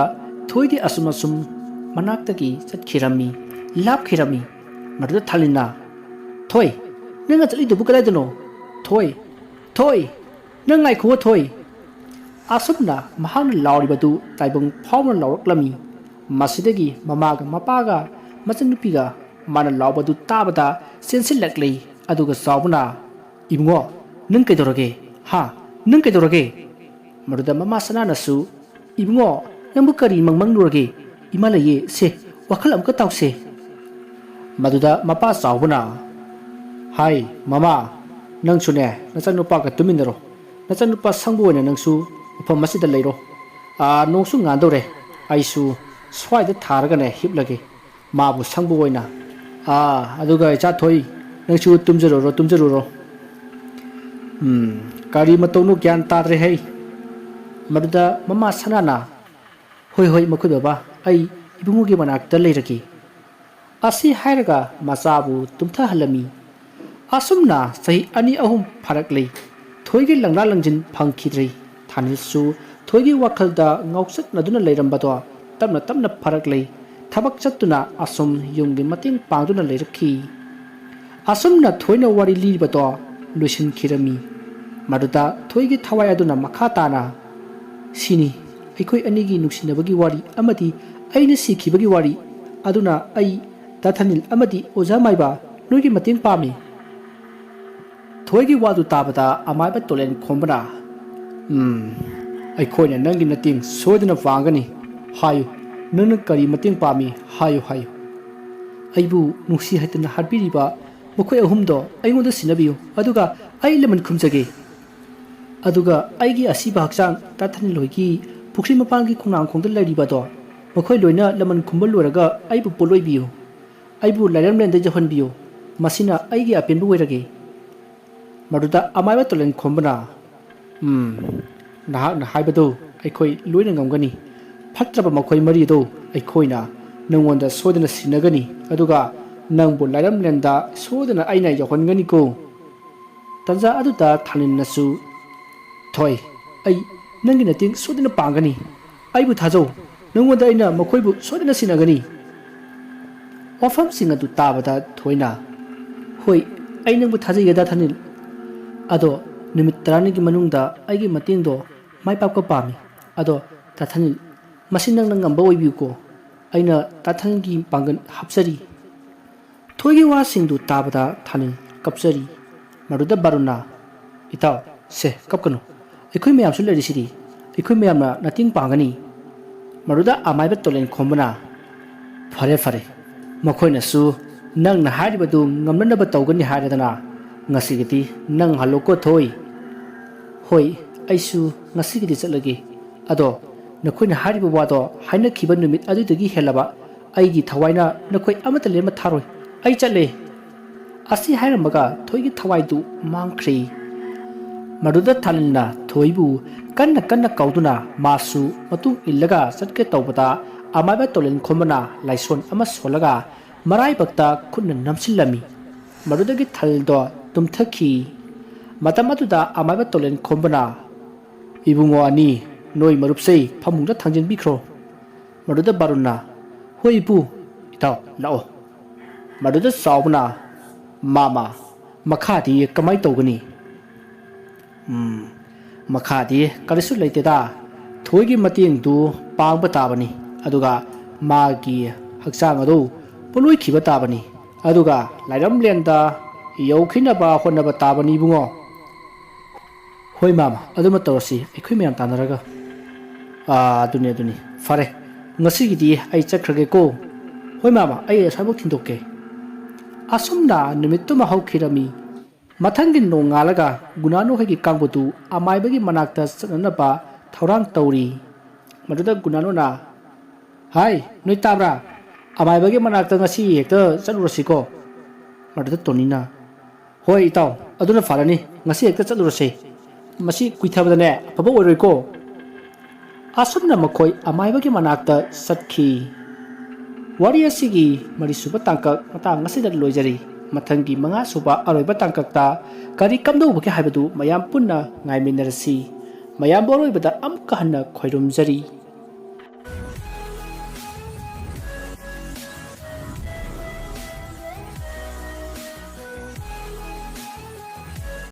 ꯊꯣꯏꯗꯤ ꯑꯁꯨꯝ ꯑꯁꯨꯝ ꯃꯅꯥꯛꯇꯒꯤ ꯆꯠꯈꯤꯔꯝꯃꯤ, ꯂꯥꯞꯈꯤꯔꯝꯃꯤ꯫ ꯃꯗꯨꯗ ꯊꯥꯅꯤꯜꯅ, "ꯊꯣꯏ, ꯅꯪꯅ ꯆꯠꯂꯤꯗꯨꯕꯨ ꯀꯗꯥꯏꯗꯅꯣ? ꯊꯣꯏ, ꯊꯣꯏ, ꯅꯪ ꯉꯥꯏꯈꯨꯑꯣ ꯊꯣꯏ!" ꯑꯁꯨꯝꯅ ꯃꯍꯥꯛꯅ ꯂꯥꯎꯔꯤꯕꯗꯨ ꯇꯥꯏꯕꯪ ꯐꯥꯎꯅ ꯂꯥꯎꯔꯛꯂꯝꯃꯤ꯫ ꯃꯁꯤꯗꯒꯤ ꯃꯃꯥꯒ ꯃꯄꯥꯒ ꯃꯆꯟꯅꯨꯄꯤꯒ ꯃꯥꯅ ꯂꯥꯎꯕꯗꯨ ꯇꯥꯕꯗ ꯆꯦꯟꯁꯤꯜꯂꯛꯂꯤ꯫ ꯑꯗꯨꯒ ꯆꯥꯎꯕꯅ, "ꯏꯕꯨꯡꯉꯣ, ꯅꯪ ꯀꯩꯗꯧꯔꯒꯦ? ꯍꯥ? ꯅꯪ ꯀꯩꯗꯧꯔꯒꯦ?" ꯃꯗꯨꯗ ꯃꯃꯥ ꯁꯅꯥꯅꯁꯨ, "ꯏꯕꯨꯡꯉꯣ, ꯅꯪꯕꯨ ꯀꯔꯤ ꯃꯪꯃꯪꯂꯨꯔꯒꯦ? ꯏꯃꯥ ꯂꯩꯌꯦ, ꯁꯦ, ꯋꯥꯈꯜ ꯑꯃꯨꯛꯀ ꯇꯥꯎꯁꯦ꯫" ꯃꯗꯨꯗ ꯃꯄꯥ ꯆꯥꯎꯕꯅ, "ꯍꯥꯏ, ꯃꯃꯥ, ꯅꯪꯁꯨꯅꯦ ꯅꯆꯥꯅꯨꯄꯥꯒ ꯇꯨꯃꯤꯟꯅꯔꯣ꯫ ꯅꯆꯥꯅꯨꯄꯥ ꯁꯪꯕꯨ ꯑꯣꯏꯅ ꯅꯪꯁꯨ ꯃꯐꯝ ꯑꯁꯤꯗ ꯂꯩꯔꯣ꯫ ꯑꯥ, ꯅꯣꯡꯁꯨ ꯉꯥꯟꯗꯧꯔꯦ꯫ ꯑꯩꯁꯨ ꯁ꯭ꯋꯥꯏꯗ ꯊꯥꯔꯒꯅꯦ ꯍꯤꯞꯂꯒꯦ꯫ ꯃꯥꯕꯨ ꯁꯪꯕꯨ ꯑꯣꯏꯅ꯫ ꯑꯥ, ꯑꯗꯨꯒ ꯏꯆꯥ ꯊꯣꯏ, ꯅꯪꯁꯨ ꯇꯨꯝꯖꯔꯨꯔꯣ, ꯇꯨꯝꯖꯔꯨꯔꯣ꯫" "ꯎꯝ, ꯀꯔꯤ ꯃꯇꯧꯅꯣ ꯒ꯭ꯌꯥꯟ ꯇꯥꯗ꯭ꯔꯦ ꯍꯩ꯫" ꯃꯗꯨꯗ ꯃꯃꯥ ꯁꯅꯥꯅ, "ꯍꯣꯏ, ꯍꯣꯏ, ꯃꯈꯣꯏ ꯕꯕꯥ, ꯑꯩ ꯏꯕꯨꯡꯉꯣꯒꯤ ꯃꯅꯥꯛꯇ ꯂꯩꯔꯒꯦ꯫" ꯑꯁꯤ ꯍꯥꯏꯔꯒ ꯃꯆꯥꯕꯨ ꯇꯨꯝꯊꯍꯜꯂꯝꯃꯤ꯫ ꯑꯁꯨꯝꯅ ꯆꯍꯤ ꯑꯅꯤ ꯑꯍꯨꯝ ꯐꯥꯔꯛꯂꯦ꯫ ꯊꯣꯏꯒꯤ ꯂꯪꯂꯥ ꯂꯪꯖꯤꯟ ꯐꯪꯈꯤꯗ꯭ꯔꯦ꯫ ꯊꯥꯅꯤꯜꯁꯨ ꯊꯣꯏꯒꯤ ꯋꯥꯈꯜꯗ ꯉꯥꯎꯆꯠꯅꯗꯨꯅ ꯂꯩꯔꯝꯕꯗꯣ ꯇꯞꯅ ꯇꯞꯅ ꯐꯥꯔꯛꯂꯦ꯫ ꯊꯕꯛ ꯆꯠꯇꯨꯅ ꯑꯁꯨꯝ ꯌꯨꯝꯒꯤ ꯃꯇꯦꯡ ꯄꯥꯡꯗꯨꯅ ꯂꯩꯔꯛꯈꯤ꯫ ꯑꯁꯨꯝꯅ ꯊꯣꯏꯅ ꯋꯥꯔꯤ ꯂꯤꯔꯤꯕꯗꯣ ꯂꯣꯏꯁꯤꯟꯈꯤꯔꯝꯃꯤ꯫ ꯃꯗꯨꯗ ꯊꯣꯏꯒꯤ ꯊꯋꯥꯏ ꯑꯗꯨꯅ ꯃꯈꯥ ꯇꯥꯅ, "ꯁꯤꯅꯤ ꯑꯩꯈꯣꯏ ꯑꯅꯤꯒꯤ ꯅꯨꯡꯁꯤꯅꯕꯒꯤ ꯋꯥꯔꯤ ꯑꯃꯗꯤ ꯑꯩꯅ ꯁꯤꯈꯤꯕꯒꯤ ꯋꯥꯔꯤ꯫ ꯑꯗꯨꯅ ꯑꯩ ꯗꯥ ꯊꯥꯅꯤꯜ ꯑꯃꯗꯤ ꯑꯣꯖꯥ ꯃꯥꯏꯕ ꯅꯣꯏꯒꯤ ꯃꯇꯦꯡ ꯄꯥꯝꯃꯤ꯫" ꯊꯣꯏꯒꯤ ꯋꯥꯗꯨ ꯇꯥꯕꯗ ꯑꯃꯥꯏꯕ ꯇꯣꯂꯦꯟ ꯈꯣꯝꯕꯅ, "ꯎꯝ, ꯑꯩꯈꯣꯏꯅ ꯅꯪꯒꯤ ꯃꯇꯦꯡ ꯁꯣꯏꯗꯅ ꯄꯥꯡꯒꯅꯤ꯫ ꯍꯥꯏꯌꯨ, ꯅꯪꯅ ꯀꯔꯤ ꯃꯇꯦꯡ ꯄꯥꯝꯃꯤ? ꯍꯥꯏꯌꯨ, ꯍꯥꯏꯌꯨ꯫" "ꯑꯩꯕꯨ ꯅꯨꯡꯁꯤ ꯍꯥꯏꯗꯅ ꯍꯥꯠꯄꯤꯔꯤꯕ ꯃꯈꯣꯏ ꯑꯍꯨꯝꯗꯣ ꯑꯩꯉꯣꯟꯗ ꯁꯤꯟꯅꯕꯤꯌꯨ, ꯑꯗꯨꯒ ꯑꯩ ꯂꯃꯟ ꯈꯨꯝꯖꯒꯦ꯫ ꯑꯗꯨꯒ ꯑꯩꯒꯤ ꯑꯁꯤꯕ ꯍꯛꯆꯥꯡ ꯗꯥ ꯊꯥꯅꯤꯜ ꯍꯣꯏꯒꯤ ꯄꯨꯈ꯭ꯔꯤ ꯃꯄꯥꯟꯒꯤ ꯈꯣꯡꯅꯥꯡꯈꯣꯡꯗ ꯂꯩꯔꯤꯕꯗꯣ, ꯃꯈꯣꯏ ꯂꯣꯏꯅ ꯂꯃꯟ ꯈꯨꯝꯕ ꯂꯣꯏꯔꯒ ꯑꯩꯕꯨ ꯄꯣꯠꯂꯣꯏꯕꯤꯌꯨ꯫ ꯑꯩꯕꯨ ꯂꯥꯏꯔꯝꯂꯦꯟꯗ ꯌꯧꯍꯟꯕꯤꯌꯨ꯫ ꯃꯁꯤꯅ ꯑꯩꯒꯤ ꯑꯄꯦꯟꯕ ꯑꯣꯏꯔꯒꯦ꯫" ꯃꯗꯨꯗ ꯑꯃꯥꯏꯕ ꯇꯣꯂꯦꯟ ꯈꯣꯝꯕꯅ, "ꯎꯝ, ꯅꯍꯥꯛꯅ ꯍꯥꯏꯕꯗꯨ ꯑꯩꯈꯣꯏ ꯂꯣꯏꯅ ꯉꯝꯒꯅꯤ꯫ ꯐꯠꯇ꯭ꯔꯕ ꯃꯈꯣꯏ ꯃꯔꯤꯗꯨ ꯑꯩꯈꯣꯏꯅ ꯅꯪꯉꯣꯟꯗ ꯁꯣꯏꯗꯅ ꯁꯤꯟꯅꯒꯅꯤ, ꯑꯗꯨꯒ ꯅꯪꯕꯨ ꯂꯥꯏꯔꯝꯂꯦꯟꯗ ꯁꯣꯏꯗꯅ ꯑꯩꯅ ꯌꯧꯍꯟꯒꯅꯤꯀꯣ꯫" ꯇꯟꯖꯥ ꯑꯗꯨꯗ ꯊꯥꯅꯤꯜꯅꯁꯨ, "ꯊꯣꯏ, ꯑꯩ ꯅꯪꯒꯤ ꯃꯇꯦꯡ ꯁꯣꯏꯗꯅ ꯄꯥꯡꯒꯅꯤ꯫ ꯑꯩꯕꯨ ꯊꯥꯖꯧ, ꯅꯉꯣꯟꯗ ꯑꯩꯅ ꯃꯈꯣꯏꯕꯨ ꯁꯣꯏꯗꯅ ꯁꯤꯟꯅꯒꯅꯤ꯫" ꯋꯥꯐꯝꯁꯤꯡ ꯑꯗꯨ ꯇꯥꯕꯗ ꯊꯣꯏꯅ, "ꯍꯣꯏ, ꯑꯩ ꯅꯪꯕꯨ ꯊꯥꯖꯩꯌꯦ ꯗꯥ ꯊꯥꯅꯤꯜ꯫ ꯑꯗꯣ ꯅꯨꯃꯤꯠ ꯇꯔꯥꯅꯤꯒꯤ ꯃꯅꯨꯡꯗ ꯑꯩꯒꯤ ꯃꯇꯦꯡꯗꯣ ꯃꯥꯏ ꯄꯥꯛꯄ ꯄꯥꯝꯃꯤ꯫ ꯑꯗꯣ ꯗꯥ ꯊꯥꯅꯤꯜ, ꯃꯁꯤ ꯅꯪꯅ ꯉꯝꯕ ꯑꯣꯏꯕꯤꯌꯨꯀꯣ꯫ ꯑꯩꯅ ꯗꯥ ꯊꯥꯅꯤꯜꯒꯤ ꯄꯥꯡꯒꯜ ꯍꯥꯞꯆꯔꯤ꯫" ꯊꯣꯏꯒꯤ ꯋꯥꯁꯤꯡꯗꯨ ꯇꯥꯕꯗ ꯊꯥꯅꯤꯜ ꯀꯞꯆꯔꯤ꯫ ꯃꯗꯨꯗ ꯕꯥꯔꯨꯟꯅ, "ꯏꯇꯥꯎ, ꯁꯦ, ꯀꯞꯀꯅꯨ꯫ ꯑꯩꯈꯣꯏ ꯃꯌꯥꯝꯁꯨ ꯂꯩꯔꯤꯁꯤꯗꯤ꯫ ꯑꯩꯈꯣꯏ ꯃꯌꯥꯝꯅ ꯃꯇꯦꯡ ꯄꯥꯡꯒꯅꯤ꯫" ꯃꯗꯨꯗ ꯑꯃꯥꯏꯕ ꯇꯣꯂꯦꯟ ꯈꯣꯝꯕꯅ, "ꯐꯔꯦ, ꯐꯔꯦ꯫ ꯃꯈꯣꯏꯅꯁꯨ ꯅꯪꯅ ꯍꯥꯏꯔꯤꯕꯗꯨ ꯉꯝꯅꯅꯕ ꯇꯧꯒꯅꯤ ꯍꯥꯏꯔꯗꯅ ꯉꯁꯤꯒꯤꯗꯤ ꯅꯪ ꯍꯜꯂꯣꯀꯣ ꯊꯣꯏ꯫ ꯍꯣꯏ, ꯑꯩꯁꯨ ꯉꯁꯤꯒꯤꯗꯤ ꯆꯠꯂꯒꯦ꯫ ꯑꯗꯣ ꯅꯈꯣꯏꯅ ꯍꯥꯏꯔꯤꯕ ꯋꯥꯗꯣ ꯍꯥꯏꯅꯈꯤꯕ ꯅꯨꯃꯤꯠ ꯑꯗꯨꯗꯒꯤ ꯍꯦꯜꯂꯕ ꯑꯩꯒꯤ ꯊꯋꯥꯏꯅ ꯅꯈꯣꯏ ꯑꯃꯠꯇ ꯂꯦꯝꯅ ꯊꯥꯔꯣꯏ꯫ ꯑꯩ ꯆꯠꯂꯦ꯫ ꯑꯁꯤ ꯍꯥꯏꯔꯝꯃꯒ ꯊꯣꯏꯒꯤ ꯊꯋꯥꯏꯗꯨ ꯃꯥꯡꯈ꯭ꯔꯦ꯫ ꯃꯗꯨꯗ ꯊꯥꯂꯤꯟꯅ ꯊꯣꯏꯕꯨ ꯀꯟꯅ ꯀꯟꯅ ꯀꯧꯗꯨꯅ ꯃꯥꯁꯨ ꯃꯇꯨꯡ ꯏꯜꯂꯒ ꯆꯠꯀꯦ ꯇꯧꯕꯗ ꯑꯃꯥꯏꯕ ꯇꯣꯂꯦꯟ ꯈꯣꯝꯕꯅ ꯂꯥꯏꯁꯣꯟ ꯑꯃ ꯁꯣꯜꯂꯒ ꯃꯔꯥꯏꯕꯛꯇ ꯈꯨꯠꯅ ꯅꯝꯁꯤꯜꯂꯝꯃꯤ꯫ ꯃꯗꯨꯗꯒꯤ ꯊꯥꯂꯤꯟꯗꯣ ꯇꯨꯝꯊꯈꯤ꯫ ꯃꯇꯝ ꯑꯗꯨꯗ ꯑꯃꯥꯏꯕ ꯇꯣꯂꯦꯟ ꯈꯣꯝꯕꯅ, "ꯏꯕꯨꯡꯉꯣ ꯑꯅꯤ, ꯅꯣꯏ ꯃꯔꯨꯞꯁꯦ ꯐꯃꯨꯡꯗ ꯊꯥꯡꯖꯤꯟꯕꯤꯈ꯭ꯔꯣ꯫" ꯃꯗꯨꯗ ꯕꯥꯔꯨꯟꯅ, "ꯍꯣꯏ ꯏꯄꯨ, ꯏꯇꯥꯎ ꯂꯥꯛꯑꯣ꯫" ꯃꯗꯨꯗ ꯆꯥꯎꯕꯅ, "ꯃꯥꯃ, ꯃꯈꯥꯗꯤ ꯀꯃꯥꯏ ꯇꯧꯒꯅꯤ?" "ꯎꯝ, ꯃꯈꯥꯗꯤ ꯀꯔꯤꯁꯨ ꯂꯩꯇꯦꯗ꯫ ꯊꯣꯏꯒꯤ ꯃꯇꯦꯡꯗꯨ ꯄꯥꯡꯕ ꯇꯥꯕꯅꯤ, ꯑꯗꯨꯒ ꯃꯥꯒꯤ ꯍꯛꯆꯥꯡ ꯑꯗꯨ ꯄꯣꯠꯂꯣꯏꯈꯤꯕ ꯇꯥꯕꯅꯤ, ꯑꯗꯨꯒ ꯂꯥꯏꯔꯝꯂꯦꯟꯗ ꯌꯧꯈꯤꯅꯕ ꯍꯣꯠꯅꯕ ꯇꯥꯕꯅꯤ ꯏꯕꯨꯡꯉꯣ꯫" "ꯍꯣꯏ ꯃꯥꯃ, ꯑꯗꯨꯃ ꯇꯧꯔꯁꯤ, ꯑꯩꯈꯣꯏ ꯃꯌꯥꯝ ꯇꯥꯟꯅꯔꯒ꯫" "ꯑꯥ, ꯑꯗꯨꯅꯤ, ꯑꯗꯨꯅꯤ꯫ ꯐꯔꯦ, ꯉꯁꯤꯒꯤꯗꯤ ꯑꯩ ꯆꯠꯈ꯭ꯔꯒꯦꯀꯣ꯫" "ꯍꯣꯏ ꯃꯥꯃ, ꯑꯩ ꯑꯁ꯭ꯋꯥꯏꯐꯥꯎ ꯊꯤꯟꯗꯣꯛꯀꯦ꯫" ꯑꯁꯨꯝꯅ ꯅꯨꯃꯤꯠꯇꯨꯃ ꯍꯧꯈꯤꯔꯝꯃꯤ꯫ ꯃꯊꯪꯒꯤ ꯅꯣꯡꯉꯥꯜꯂꯒ ꯒꯨꯅꯥꯅꯨ ꯍꯣꯏꯒꯤ ꯀꯥꯡꯕꯨꯗꯨ ꯑꯃꯥꯏꯕꯒꯤ ꯃꯅꯥꯛꯇ ꯆꯠꯅꯅꯕ ꯊꯧꯔꯥꯡ ꯇꯧꯔꯤ꯫ ꯃꯗꯨꯗ ꯒꯨꯅꯥꯅꯨꯅ, "ꯍꯥꯏ, ꯅꯣꯏ ꯇꯥꯕ꯭ꯔꯥ? ꯑꯃꯥꯏꯕꯒꯤ ꯃꯅꯥꯛꯇ ꯉꯁꯤ ꯍꯦꯛꯇ ꯆꯠꯂꯨꯔꯁꯤꯀꯣ꯫" ꯃꯗꯨꯗ ꯇꯣꯅꯤꯅ, "ꯍꯣꯏ ꯏꯇꯥꯎ, ꯑꯗꯨꯅ ꯐꯔꯅꯤ, ꯉꯁꯤ ꯍꯦꯛꯇ ꯆꯠꯂꯨꯔꯁꯦ꯫ ꯃꯁꯤ ꯀꯨꯏꯊꯕꯗꯅꯦ ꯑꯐꯕ ꯑꯣꯏꯔꯣꯏꯀꯣ꯫" ꯑꯁꯨꯝꯅ ꯃꯈꯣꯏ ꯑꯃꯥꯏꯕꯒꯤ ꯃꯅꯥꯛꯇ ꯆꯠꯈꯤ꯫ ꯋꯥꯔꯤ ꯑꯁꯤꯒꯤ ꯃꯔꯤꯁꯨꯕ ꯇꯥꯡꯀꯛ ꯃꯇꯥꯡ ꯑꯁꯤꯗ ꯂꯣꯏꯖꯔꯤ꯫ ꯃꯊꯪꯒꯤ ꯃꯉꯥꯁꯨꯕ ꯑꯔꯣꯏꯕ ꯇꯥꯡꯀꯛꯇ ꯀꯔꯤ ꯀꯝꯗꯧꯕꯒꯦ ꯍꯥꯏꯕꯗꯨ ꯃꯌꯥꯝ ꯄꯨꯟꯅ ꯉꯥꯏꯃꯤꯟꯅꯔꯁꯤ꯫ ꯃꯌꯥꯝꯕꯨ ꯑꯔꯣꯏꯕꯗ ꯑꯃꯨꯛꯀ ꯍꯟꯅ ꯈꯣꯏꯔꯨꯝꯖꯔꯤ꯫